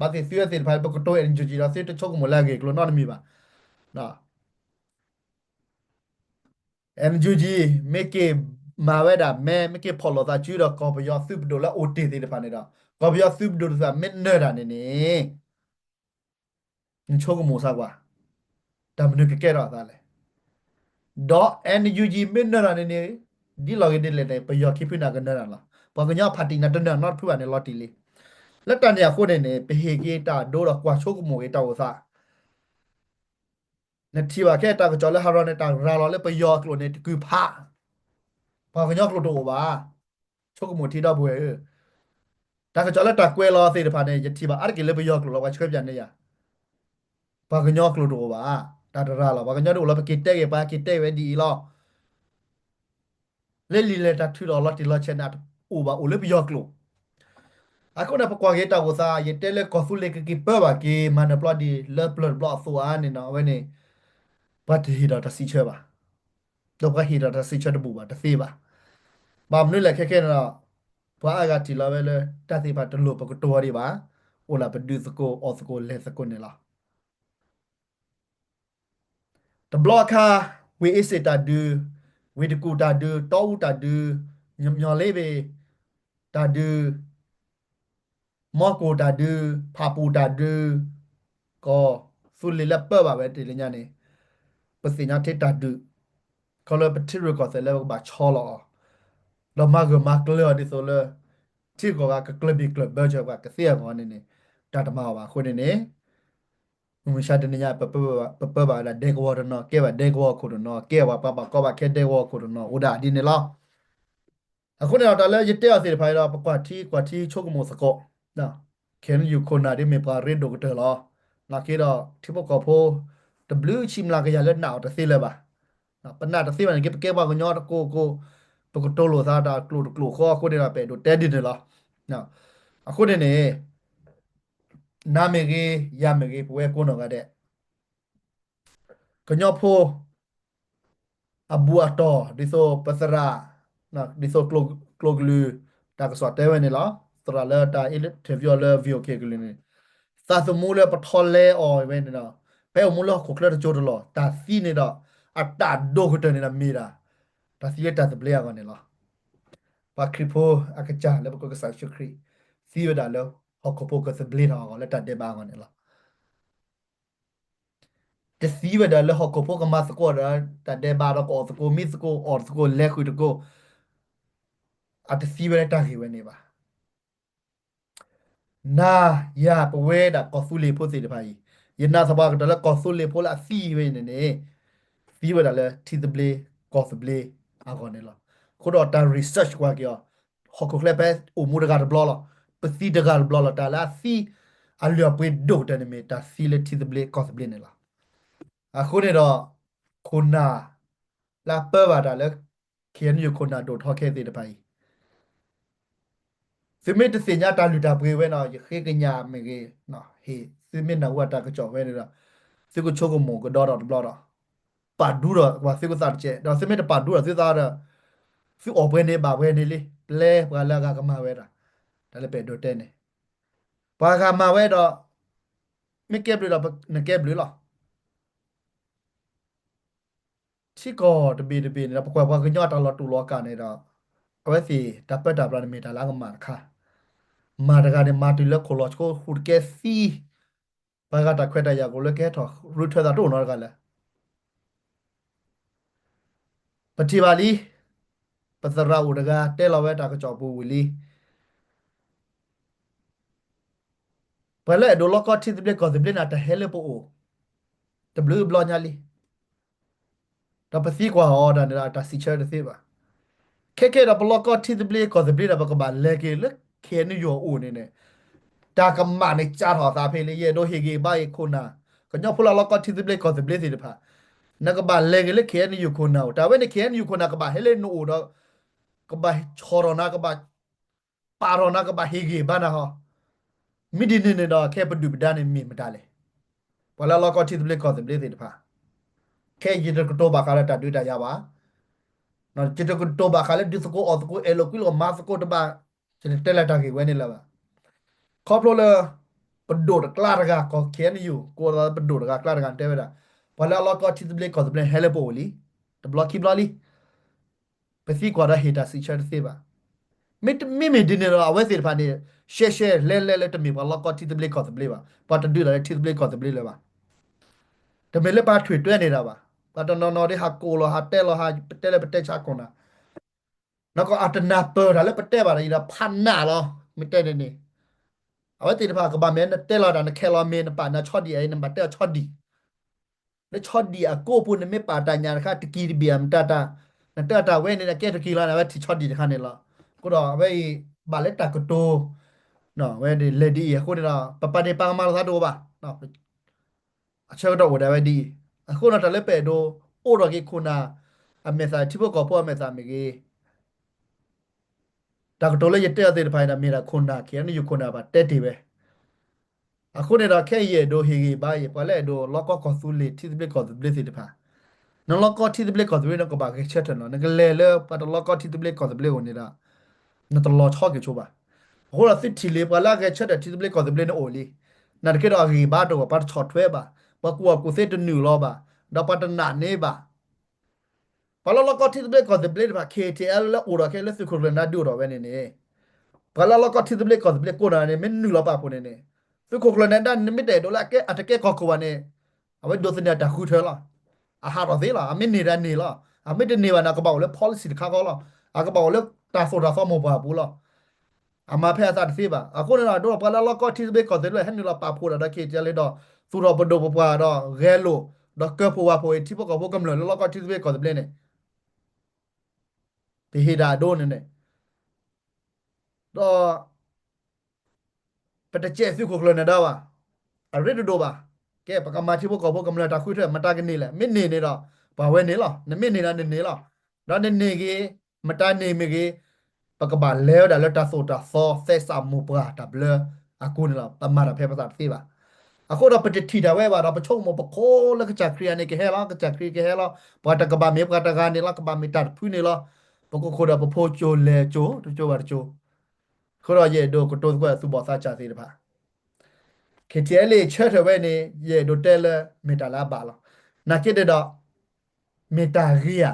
ဘၣ်သ့ၣ်သုဝဲသ့ၣ်တဖၣ် ပကတိၤ NUG ဒီးသုတဆိကမိၣ်လၢအဂ့ၢ်အကျိၤနီတမံၤဘၣ်. NUG မ့ၢ်က့ၤမၤဝဲဒၣ်မဲ မ့ၢ်က့ၤဖီၣ်လိာ်သးစုဒီး ကီၢ်ပယီၤသုးပဒိၣ်လၢအိၣ်တ့ၢ်သ့ၣ်တဖၣ်န့ၣ်ဒီး ကီၢ်ပယီၤသုးပဒိၣ်သ့ၣ်တဖၣ်မ့ၢ်နၢၤတၢ်န့ၣ်န့ၣ် နဆိကမိၣ်စၢ်ကွၢ် တၢ်မနုၤကကဲထီၣ်အသးလဲၣ်. ဒီး NUG မ့ၢ်နၢၤတၢ်န့ၣ်န့ၣ် ဒ်လဲၣ်ဂ့ၤဒ်လဲၣ်န့ၣ် ပယီၤခံဖုန့ၣ်ကနၢၤတၢ်လီၤ. ပှၤကညီဖးတံၢ်န့ၣ်တနၢၤနီတဖုဘၣ်န့ၣ်လီၤတံၢ်လံ. လၢတၢ်န့ၣ်အဃိန့ၣ်န့ၣ် ပဟ့ၣ်က့ၤတၢ်ဒိဒီးကွၢ်ဆိကမိၣ်က့ၤတၢ်အိၣ်သး နထံၣ်ဘၣ်ခဲတၢ်ကစီၣ်လၢဟးရီၤန့ၣ် တၢ်ရၤလီၤလၢပယီၤအကျိာ်န့ၣ် တကုၤဖး, ပှၤကညီကျိာ်တအိၣ်ဘၣ်. ဆိကမိၣ်ထံဒီပုၢ်ဝဲၢ်ဧၢ, တၢ်ကစီၣ်လၢတၢ်ကွဲးလီၤသ့ၣ်တဖၣ်န့ၣ် ယထံၣ်ဘၣ်အါတက့ၢ်လၢပယီၤကျိာ်လီၤ. ပှၤဆှၢပၠးန့ၢ်ယၤ, ပှၤကညီကျိာ်တအိၣ်ဘၣ်. တၢ်တရၤလီၤ ပှၤကညီတအိၣ်လီၤ. ပက့ၤတဲဂ့ၤ ပှၤက့ၤတဲဂ့ၤဝဲဒ်အံၤလီၤ. လၢလံာ်လဲၢ်တၢ်ထုးထီၣ်လီၤတံၢ်လီၤဆဲးန့ၣ် အတအိၣ်ဘၣ်အိၣ်လၢပယီၤကျိာ်. အဃိန့ၣ် ပကွၢ်က့ၤတၢ်အိၣ်သး ယတဲလၢကီၢ်သူလ့ၤကက့ၤပၢဘၣ်က့ၤ မၤနၢၤပျီဒ်လၢပျၢၤတဘျီအသိးဧါန့ၣ်နီၤ အဝဲန့ၣ် ပှၤတဟ့ၣ်ဒီးတၢ်စံးဆၢဘၣ်. ဒီးပှၤဟ့ၣ်ဒီးတၢ်စံးဆၢတဘူၣ်ဘၣ် တသ့ဘၣ်. ဘၣ်မနုၤလဲၣ်ခဲခဲန့ၣ်ဒီး ပှၤအါဂၤထံၣ်လီၤဝဲလၢ တၢ်သ့ၣ်တဖၣ်တလိၣ်ပကတိၤအီၤဒံးဘၣ်, အိၣ်ဒၣ်ပဒုးသကိးအီၣ်သကိးလဲၤသကိးန့ၣ်လီၤ. တဘျီအခါ ဝ့ၢ်အ့စ့ၣ်တၢ်ဒုး, ဝ့ၢ်တကူၣ်တၢ်ဒုး, တီအူတၢ်ဒုး, ညီၣ်လ့ဘ့ၣ်တၢ်ဒုး, မီကိၣ်တၢ်ဒုး, ဖးပူၤတၢ်ဒုး, ကီၢ်သူလ့ၤလၢပၢဘၣ်ဝဲတ့ၢ်လၢညါန့ၣ် ပသ့ၣ်ညါထဲတၢ်ဒုး ခီလၢပထံရူၢ်ကီၢ်သဲးလၢပကဘၣ်ဆီလီၤအီၤ, ဒီးမၤဂၢၢ်မၤကျၢၤအီၤဒ်သိးလၢ ထံဂုၤကီၢ်ဂၤကကျၢၢ်ဘံၣ်ကျၢၢ်ဘၢစၢၤပှၤကသ့အဂီၢ်န့ၣ်န့ၣ် တၢ်တမၤအီၤဘၣ်အဃိန့ၣ်န့ၣ် မုၢ်မဆါတနံၤညါ ပပၢဘၣ်ဝဲဒၣ်ဒဲကဝီၤတနီၤ, ကဲဘၣ်ဒဲကဝီၤခိၣ်တနီၤ, ကဲဘၣ်ပှၤဘၣ်ကီဘၣ်ခဲဒဲကဝီၤခိၣ်တနီၤ အိၣ်ဒၣ်ဒ်န့ၣ်လီၤ. အဃိန့ၣ်ဒီးတၢ်လၢယတဲအီၤသ့ၣ်တဖၣ်အံၤဒီး ပကွၢ်ထံကွၢ်ထံဆိကမိၣ်သကိး, KNU ခိၣ်နၢ်ဒ်မ့ၢ်ပှၤရ့ဒိၣ်ကတၢၢ်လီၤ. နာ်က့ဒီး ထံဖိကီၢ်ဖိ တဘျုးဆံမျးကယၤလၢနာ်အီၤတသ့လၢၤဘၣ်. ပနာ်တသ့ဘၣ်န့ၣ်က့ ပကဲပှၤကညီတကိးကိး, ပကတိၤလိာ်သးတၢ်ကျိာ်တကျိာ်ဃီအဃိန့ၣ်ဒီး ပအဲၣ်ဒိးတဲဒ်န့ၣ်လီၤ. အဃိန့ၣ်န့ၣ် နၤမ့ၢ်ဂ့ၤ, ယၤမ့ၢ်ဂ့ၤ, ပဝဲကိးနီၢ်ဂၤဒဲး ကညီဖိ အဘူးအတီၢ် ဒ်သိးပသရၣ်, ဒ်သိးကျိာ်ကလုၢ် တၢ်ကစီၣ်တဲဝဲန့ၣ်လီၤ. သရၣ်လၢတၢ် interview အီၤလၢ VOA ကလုၢ်န့ၣ် သးသမူလၢပထီလဲအီၤဝဲန့ၣ်ဒီး ဖဲအိၣ်မူလၢဟီၣ်ခိၣ်ချၢတစိၤတလီၢ် တၢ်သံန့ၣ်ဒီး အတၢ်ဒိၣ်ကတၢၢ်န့ၣ်ဒီးမ့ၢ်ဒၣ် တၢ်သံလၢတၢ်သဘျ့အဂီၢ်န့ၣ်လီၤ. ပှၤခရံာ်ဖိအကစၢ်လၢပကိးကစၢ်ယ့ၣ်ၡူးခရံာ် သံဝဲဒၣ်လၢဟီၣ်ခိၣ်ဖိကသဘျ့ထီၣ်အဂီၢ် လၢတၢ်ဒဲးဘးအဂီၢ်န့ၣ်လီၤ. တသံဝဲဒၣ်လၢဟီၣ်ခိၣ်ဖိကမၤသကိးဒီးတၢ်ဒဲးဘးဒီး ကအီၣ်သကိးမံသကိး အီၣ်သကိးလဲၤဃုာ်သကိး, အတသံဝဲလၢတၢ်ဂ့ၢ်ဝဲန့ၣ်ဘၣ်. နၤယၤပဝဲဒၣ်ကီၢ်သူလ့ၤဖိသ့ၣ်တဖၣ်အံၤ, ယနာ်သပှၢ်ကတၢၢ်လၢကီၢ်သူလ့ၤဖိလၢအသံဝဲအံၤန့ၣ်န့ၣ် သံဝဲဒၣ်လၢထံသဘျ့ကီၢ်သဘျ့အဂီၢ်န့ၣ်လီၤ. အဃိဒီးတၢ် research ကွၢ်က့ၤအီၤ, ဟီၣ်ခိၣ်ချၢဖဲအိၣ်မူတဂၤတဘျီလီၤ, ပသံတဂၤတဘျီလီၤ, တၢ်လၢအသံအလုၢ်အပှ့ၤဒိၣ်ကတၢၢ်န့ၣ်မ့ၢ်တၢ်သံလၢထံသဘျ့ကီၢ်သဘျ့န့ၣ်လီၤ. အဃိန့ၣ်ဒီး ခိၣ်နၢ်လၢအပၢဘၣ်တၢ်လၢ KNU ခိၣ်နၢ်ဒိၣ်ထီၣ်ခဲသ့ၣ်တဖၣ်အံၤ သုမ့ၢ်တသ့ၣ်ညါတၢ်လုၢ်တၢ်ပှ့ၤဝဲနီၤ ယဃ့ကညးမ့ၢ်ဂ့ၤ, ဟ့ၣ်သုမ့ၢ်နၢ်ဟူတၢ်ကစီၣ်ဝဲန့ၣ်ဒီး သုကဆိကမိၣ်ကဒီဒီးတဘျီဒီး ပာ်ဒူဒီးပှၤသုကသးတကဲး, ဒီးသုမ့ၢ်တပာ်ဒူဒီးသုသးဒီး သုအီၣ်ပှဲၤန့ၣ်ဘၣ်ပှဲၤန့ၣ်လံ, ပျဲပှၤလၢအဂၤကမၤဝဲဒၣ်, တၢ်လၢပအဲၣ်ဒိးတဲန့ၣ် ပှၤဂၤမၤဝဲဒီး မ့ၢ်ကဲဘျုးဒီးနကဲဘျုးလီၤ. ထံကီၢ်တဘ့ၣ်တဘ့ၣ်န့ၣ်ဒီး ပကွၢ်ပှၤကညီတၢ်လီၤတူာ်လီၤကာ်န့ၣ်ဒီး အဝဲသ့ၣ်တၢ်ပၢတၢ်ပြးန့ၣ်မ့ၢ်တၢ်လၢအကမၣ်တခါ, မၤတဂၤန့ၣ် မၤတုၤလၢခိၣ်လီၤဆှိဃုာ်တကဲသံ, ပှၤဂၤတၢ်ခွဲးတၢ်ယာ်ကအိၣ်လၢကဟဲထီၣ်ရူထၢသးတအိၣ်နီတဂၤလၢၤ ပထံၣ်ဘၣ်လံ, ပသရၣ်အိၣ်တဂၤတဲလီၤဝဲတၢ်ကစီၣ်ပူၤဝံၤလံ, ပှၤလၢအဲၣ်ဒိးလီၢ်ကီၢ်ထံသဘျ့ကီၢ်သဘျ့န့ၣ် တၢ်ဟဲလၢပအိၣ် တဘျုးဘျီညါလံ, ဒီးပသံကွၢ်အီၤဒၣ်န့ၣ်ဒီး တၢ်စံးဆၢတသ့ဘၣ်. ခဲခဲဒီးပလီၢ်ကီၢ်ထံသဘျ့ကီၢ်သဘျ့ဒီး ပကဘၣ်လဲၤက့ၤလၢ KNU အအိၣ်န့ၣ်န့ၣ် တၢ်ကမၣ်န့ၣ်ကၢ်ထီၣ်အသးဖဲလၢ ယအဲၣ်ဒိးဟ့ၣ်ဂံၢ်ဘါအံၤခိၣ်နၢ်, ကညီဖိလၢအလီၢ်ကီၢ်ထံသဘျ့ကီၢ်သဘျ့သ့ၣ်တဖၣ်, နကဘၣ်လဲၤက့ၤလၢ KNU ခိၣ်နၢ်အိၣ်, တၢ်ဝဲန့ၣ် KNU ခိၣ်နၢ်ကဘၣ်ဟဲလၢနအိၣ်ဒီး ကဘၣ်ဆီၣ်ထီၣ်နၤ, ကဘၣ်ပာ်ထီၣ်နၤ, ကဘၣ်ဟ့ၣ်ဂံၢ်ဘါနၤဟီ, မ့ၢ်ဒ်န့ၣ်န့ၣ်ဒီး ခဲပဒုၣ်ပဒါန့ၣ်မ့ၢ်မတၤလဲၣ်. ပှၤလၢအလီၢ်ကီၢ်ထံသဘျ့ကီၢ်သဘျ့သ့ၣ်တဖၣ်, ခဲအံၤယတကတိၤဘၣ်ဃးလၢတၢ်ဒုးတၢ်ယၤဘၣ်, ယတကတိၤဘၣ်ဃးလၢဒုးသကိးအီၣ်သကိး အဲၣ်လိာ်ကွံလိာ်မၤသကိးတဘၣ်, ယတတဲလၢတၢ်ဂ့ၢ်ဝဲန့ၣ်လၢၤဘၣ်. ခီဖျိလၢ ပဒိၣ်တကျါတဂၤ ကီၢ် KNU ကိးလီၤပဒိၣ်တဂၤကျါတဂၤတဲဝဲဒၣ်, ပှၤလၢအလီၢ်ကီၢ်ထံသဘျ့ကီၢ်သဘျ့ဟဲလၢပအိၣ်လံ, တဘျီခံဘျီလံ ပသံကွၢ်ဒီးဟ့ၣ်တၢ်စံးဆၢတသ့ဘၣ်. မ့မ့ၢ်ဒ်န့ၣ်ဒီး အဝဲသ့ၣ်တဖၣ်န့ၣ် ရှဲရှဲလဲလဲလၢတမ့ၢ်ပှၤလီၢ်ကီၢ်ထံသဘျ့ကီၢ်သဘျ့ဘၣ်, ပှၤတဒုးတၢ်လၢထံသဘျ့ကီၢ်သဘျ့လၢၤဘၣ်. တမ့ၢ်လၢပှၤထွံၣ်တွဲန့ၣ်ဒီးဘၣ်. ပှၤတနီၤနီၤဒ်ဟးကိးလီၤ ဟးတဲလီၤ ဟးပတဲလၢပတဲဆါခိၣ်နၢ်, နီၢ်ကီၢ်အတနၢ်ပၢၢ်တၢ်လၢပတဲဘၣ်ဒီး ယဒီးဖးနးလီၤ မ့ၢ်တဲန့ၣ်န့ၣ်, အဝဲသ့ၣ်တဖၣ်ကဘၣ်မ့ၢ်နတဲလီၤတၢ် နခဲလီၤမ့ၢ် နပာ်နၤဆီဒံၣ်အံၤ နဘၣ်တဲအီၤဆီဒံၣ် လၢဆီဒံၣ်အကိးပူၤန့ၣ် မ့ၢ်ပာ်တၢ်ညၣ်တခါ တကံၢ်တဘ့ၣ်အမတၤတၢ်, နတဲအီၤတၢ်ဝဲန့ၣ် နကဲတကံၢ်လီၤန့ၣ် အဝဲထံၣ်ဆီဒံၣ်တခါန့ၣ်လီၤ. အဃိဒီးအဝဲအံၤ ဘၣ်လၢတၢ်ကတိၤ ဝဲဒ်လဲၣ်ဒ်အံၤ အဃိန့ၣ်ဒီး ပပာ်ဒ့ၣ်ပာ်ကမၣ်လိာ်သးတအိၣ်ဘၣ်. အဆၢကတီၢ်အိၣ်ဒၣ်ဝဲဒ်အံၤ, အဃိဒီးတၢ်လၢပအဲၣ်ဒိးအိၣ်ထီၣ်က့ၤခိၣ်နၢ် အမဲာ်သၣ် ထံဖိကီၢ်ဖိအမဲာ်သၣ်မ့ၢ်ဂ့ၤ တၢ်ကတိၤလၢယတဲအီၤသ့ၣ်တဖၣ်အံၤဒီး မ့ၢ်ဒၣ်ခိၣ်နၢ် ခ့ၣ်အဲၣ်ယူၣ် ခိၣ်နၢ်ဘၣ်တဲတ့ၢ်ဝဲ. အဃိန့ၣ်ဒီး ခဲအံၤယအဲၣ်ဒိးဟ့ၣ်ဂံၢ်ဘါအံၤ ပှၤလၢအဲၣ်ဒိးလီကီၢ်ကီၢ်သူလ့ၤ ထံသဘျ့ကီၢ်သဘျ့သ့ၣ်တဖၣ်, နလီကီထံသဘျ့ကီၢ်သဘျ့ နကဘၣ်ဂဲၤဆၢထၢၣ်လီၤ. နကလဲၤလၢပှၤတလီကီထံသဘျ့ကီၢ်သဘျ့အအိၣ်န့ၣ်ဒီး နတလီၤဆီက့ၤဆိဘၣ်. အဃိဒီးသုထံၣ်လံ ပှၤလၢအဂဲၤဆၢထၢၣ်ထံသဘျ့ကီၢ်သဘျ့န့ၣ်အိၣ်လံ. နာ်သက့ဒီးအဂံၢ်ဘါတအိၣ် ပှၤတဆီၣ်ထွဲဘၣ်, ပှၤကူၣ်ဘၣ်ကူၣ်သ့တနုာ်လီၤဘၣ်, ဒီးပှၤတနာ်န့ၢ်ဘၣ် ပှၤလၢလီကီထံသဘျ့ကီၢ်သဘျ့တဖၣ် ခ့ၣ်ထံၣ်အဲၣ် လၢအိၣ်ဒီးခဲလၢသုးခိၣ်ကျၢၢ်နၢၤဒုးအိၣ်ထီၣ်ဝဲန့ၣ်န့ၣ်, ပှၤလၢလီကီထံသဘျ့ကီၢ်သဘျ့ကိးနၤန့ၣ် မ့ၢ်နုာ်လီၤပာ်ဖှိၣ်န့ၣ်န့ၣ်, သုးခိၣ်ကျၢၢ်နၢၤဒါန့ၣ် မ့ၢ်တအဲၣ်ဒိးလၢအတကဲကီၢ်ခိၣ်ဘၣ်န့ၣ်, အဝဲဒိးသန့ၤတၢ်ဃုထၢလီၤ. အဟးထီၣ်သ့လီၤ. အမ့ၢ်န့ၢ်ဒီးန့ၢ်လီၤ. အမ့ၢ်တန့ၢ်ဘၣ်န့ၣ် ကဘၣ်အိၣ်လၢ policy တခါဃီလီၤ. အကဘၣ်အိၣ်လၢတၢ်သိၣ်တၢ်သီမိၢ်ပှၢ်အပူၤလီၤ. အမၤဖဲအသးတသ့ဘၣ်. အဃိန့ၣ်ဒီး ဒ်ပှၤလၢလီကီထံသဘျ့ကီၢ်သဘျ့ ဟဲနုာ်လီၤပာ်ဖှိၣ်ဒၣ်ဒီး ခ့ၣ်ထံၣ်အဲၣ် လံဒီး သူၣ်ထီၣ်ပဒိၣ်ပပှၢ်ဒီး ဂဲၤလိာ် ဒီးကၢဖှိၣ်ဝၣ်ဖှိၣ်အံၤ ထံဖိကီၢ်ဖိကမျၢၢ်လၢလီကီထံသဘျ့ကီၢ်သဘျ့န့ၣ် ပဟ့ၣ်ဒၣ်အဒိန့ၣ်န့ၣ်, ဒီး ပတစဲးသုးခိၣ်ကျၢၢ်နၢၤဒါဘၣ်. အရ့တဒိၣ်ဘၣ်. ကဲ ပကမၤထံဖိကီၢ်ဖိကမျၢၢ်တၢ်ဃုထၢ မတၤကန့ၢ်လဲၣ်. မ့ၢ်န့ၢ်န့ၣ်ဒီး ပှၤဝဲန့ၢ်လီၤ. နမ့ၢ်န့ၢ်ဒီးနန့ၢ်လီၤ. ဒီးနန့ၢ်ဂ့ၤ မတၤန့ၢ်မ့ၢ်ဂ့ၤ, ပကဘၣ်လဲၤဝဲဒၣ်လၢတၢ်သိၣ်တၢ်သီ သဲစးမိၢ်ပှၢ်တၢ်ဘျၢအကိန့ၣ်လီၤ. ပမၤတၢ်ဖဲပသးတသ့ဘၣ်. အဃိဒီးပတထံၣ်တၢ်ဝဲဘၣ်ဒီး ပဆိကမိၣ်ပခိၣ်လၢကစၢ်ခရံာ်အန့ၣ်ကဟဲလီၤ, ကစၢ်ခရံာ်ကဟဲလီၤ, ပှၤတကဘၣ်မ့ၢ်ပှၤတဂၤန့ၣ်လီၤ, ကဘၣ်မ့ၢ်တၢ်တဖုန့ၣ်လီၤ. ပကခိၣ်ဒီးပဖိကၠိလဲၤကၠိ တကၠိဘၣ်တကၠိ. အဃိဒီးယအဲၣ်ဒိးကတိၤသကိးသူၣ်ဘီၣ်သးစၢ်သ့ၣ်တဖၣ် ခ့ၣ်ထံၣ်အဲၣ် လံဆၢထၢၣ်ဝဲန့ၣ် ယအဲၣ်ဒိးတဲလၢမ့ၢ်တၢ်လၢအဘၣ်လီၤ. နာ်သက့ဒီး မ့ၢ်တၢ်ဂ့ၤဧါ,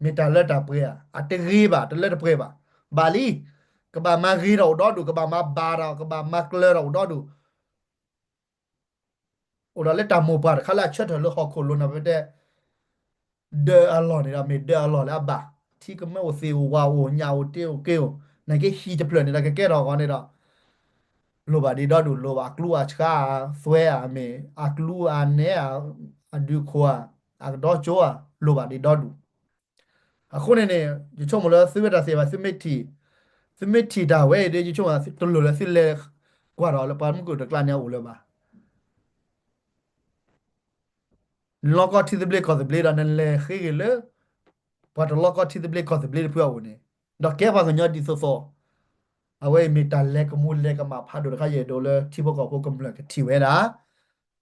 မ့ၢ်တၢ်လၢတၢ်ပှဲၤဧါ, အတဂ့ၤဘၣ် တလၢတပှဲၤဘၣ်. ဘၣ်လံ, ကဘၣ်မၤဂ့ၤဒီးအိၣ်ဒီဒူၣ်, ကဘၣ်မၤဘၣ်ဒီး ကဘၣ်မၤကျၢၤဒီးအိၣ်ဒီဒူၣ် အိၣ်ဒီးလၢတၢ်မိၢ်ပှၢ်တခါလၢအဆၢထၢၣ်လၢဟီၣ်ခိၣ်လိၤန့ၣ် ပတဲ ဒၢအလီၢ်န့ၣ်ဒီး မ့ၢ်ဒၢအလီၢ်လၢအဘၣ်, ထံကမၢအိၣ်သ့ၣ်အိၣ်ဝၣ်အိၣ်ညၣ်အိၣ်တ့အိၣ်က့အိၣ်, နာ်သက့ဟံၣ်တဖျၢၣ်န့ၣ်ဒီး ကကဲထီၣ်အဂီၢ်န့ၣ်ဒီး လိၣ်ဘၣ်ဒံးဒီဒူၣ်, လိၣ်ဘၣ်အကျူအဆှါ အသွဲဧါ, မ့ၢ်အကျူအနဲဧါ, အဒုးခိၣ်ဧါ, အကဒီကၠိဧါ, လိၣ်ဘၣ်ဒံးဒီဒူၣ်. အဃိန့ၣ်န့ၣ် ယဆိကမိၣ်လၢသုဝဲတၢ်သ့ၣ်တဖၣ် သုမ့ၢ်ထံၣ်, သုမ့ၢ်ထံၣ်တၢ်ဝဲအံၤဒီး ယဆိကမိၣ်တလိၣ်လၢသုလဲၤကွၢ်ဒီးလၢပှၤမုၢ်ကၢၢ်တကျါန့ၣ်အအိၣ်လၢၤဘၣ်. နလီကီထံသဘျ့ကီၢ်သဘျ့ဒီး နလဲၤဃ့က့ၤလၢ ပှၤတလီကီထံသဘျ့ကီၢ်သဘျ့တဖုအအိၣ်န့ၣ်, ဒီးကဲပှၤကညီဒ်သိးသိး, အဝဲအံၤမ့ၢ်တၢ်လဲၤကမူၤလဲၤကမၣ်ဖးဒိၣ်တခါ ယအဲၣ်ဒိးလၢထံဖိကီၢ်ဖိကမျၢၢ်ကထံၣ်ဝဲဒၣ်,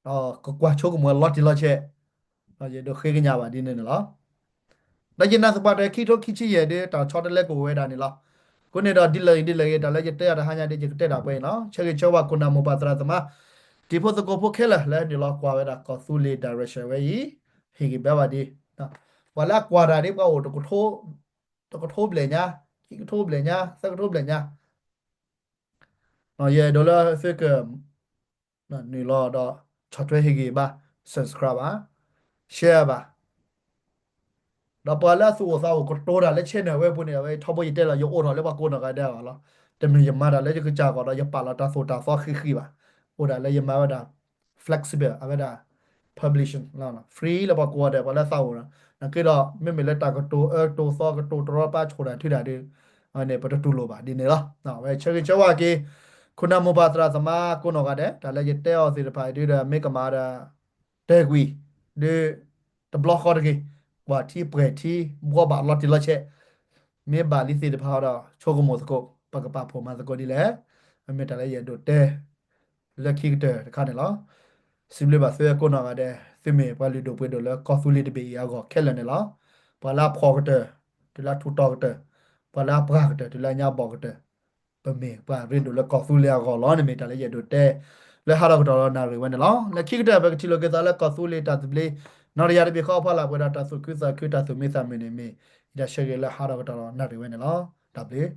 ဒီးကကွၢ်ဆိကမိၣ်လီၤတံၢ်လီၤဆဲး, ဒီးယအဲၣ်ဒိးဃ့ကညးဘၣ်ဒ်န့ၣ်န့ၣ်လီၤ. ဒီးယနာ်သပှၢ်တၢၢ်ခံကထိခံဆံယဲၢ်ဒီး တၢ်ဆီတလဲကအိၣ်ဝဲဒၣ်န့ၣ်လီၤ. အဃိန့ၣ်ဒီး ဒ်လဲၣ်ဂ့ၤဒ်လဲၣ်ဂ့ၤ တၢ်လၢယတဲအီၤတဟါညါဒီး ယကတဲဒၣ်ပှဲၤအံၤလီၤ. ဆၢဂ့ၤဆၢဝါခိၣ်နၢ်မိၢ်ပၢ်သရၣ်သမါ တံၤဖိသကိးဖိခဲလၢာ် လၢနုာ်လီၤကွၢ်ဝဲဒၣ်ကီၢ်သူလ့ၤ direction ဝဲအံၤ, ဟ့ၣ်ဂံၢ်ဘါဘၣ်ဒံး, ပှၤလၢအကွၢ်တၢ်ဒ်ပှၤအိၣ် တကထိဘျဲၣ်ညါ, ခံကထိဘျဲၣ်ညါ, သၢကထိဘျဲၣ်ညါ, ယအဲၣ်ဒိးလၢသုက နုာ်လီၤဒီး ဆီၣ်ထွဲဟ့ၣ်ဂံၢ်ဘါ, subscribe ဘၣ်, share ဘၣ် ဒီးပှၤလၢအသူၣ်အိၣ်သးအိၣ်ကတိၤတၢ်လၢ channel ဝဲအပူၤန့ၣ် အဝဲထီဘိယတဲလီၤ ယအိးထီၣ်လၢပှၤကိးနီၢ်ဂၤဒဲးအဂီၢ်လီၤ. တမ့ၢ်ယမၤတၢ်လၢယကစၢ်အဂီၢ်ဒီး ယပာ်လီၤတၢ်သိၣ်တၢ်သီဃံးဃံးဘၣ်. အိၣ်ဒၣ်လၢယမၤဝဲဒၣ် flexible အဝဲဒၣ် publishing free လၢပှၤကိးဂၤဒဲး ပှၤလၢသးအိၣ်ဒီး နာ်သက့ဒီး မ့မ့ၢ်လၢတၢ်ကတိၤအၢကတိၤသီကတိၤတရီတပါဆိၣ်တၢ်ထုတၢ်ဒီး အဝဲန့ၣ် ပတတူၢ်လိာ်ဘၣ်ဒ်န့ၣ်လီၤ. အဝဲဆၢဂ့ၤဆၢဝါက့ၤ ခိၣ်နၢ်မိၢ်ပၢ်သရၣ်သမါကိးနီၢ်ဂၤဒဲး တၢ်လၢယတဲအီၤသ့ၣ်တဖၣ်အံၤဒီး မ့ၢ်ကမၤဒီး တဲာ်ကွံာ် ဒီး တဘျီဃီတဂ့ၤ, ကွၢ်ထံပှဲၤထံ ဘှီဘၣ်လီၤတံၢ်လီၤဆဲး, မ့ၢ်ဘၣ်လံသ့ၣ်တဖၣ်ဒီး ဆိကမိၣ်သကိး ပကပာ်ဖှိၣ်မၤသကိးဒ်လဲၣ်. အမ့ၢ်တၢ်လၢယအဲၣ်ဒိးတဲ လၢခံကတၢၢ်တခါန့ၣ်လီၤ. စံးဘျုးဘၣ်သုကိးနီၢ်ဂၤဒဲး, သုမ့ၢ်ပှၤလုၢ်ဒိၣ်ပှ့ၤဒိၣ်လၢကီၢ်သူလ့ၤတဘ့ၣ်အံၤအဂီၢ်ခဲလၢာ်န့ၣ်လီၤ. ပှၤလၢအဖှီၣ်ကတၢၢ် တုၤလၢအထူးတီၤကတၢၢ်, ပှၤလၢအပှၢ်ကတၢၢ် တုၤလၢအညါဘီၣ်ကတၢၢ်, ပမ့ၢ်ပှၤရ့ဒိၣ်လၢကီၢ်သူလ့ၤအဂီၢ်လီၤန့ၣ် မ့ၢ်တၢ်လၢယအဲၣ်ဒိးတဲ လၢဟးထီၣ်ကတီၢ်ဒီးနၣ်ရံၣ်ဝဲန့ၣ်လီၤ. လၢခံကတၢၢ် ပကထံၣ်လိာ်က့ၤသးလၢကီၢ်သူလ့ၤတၢ်သဘျ့ နီၢ်တယၢ်တဘ့ၣ်ဃီအဖီလာ် ပှဲၤဒီးတၢ်သူၣ်ခုသးခု တၢ်သူၣ်မံသးမုာ်န့ၣ်မ့ၢ် ယတၢ်ဆၢဂ့ၤလၢဟးထီၣ်ကတီၢ်ဒီးနၣ်ရံၣ်ဝဲန့ၣ်လီၤ. တၢ်ဘျုး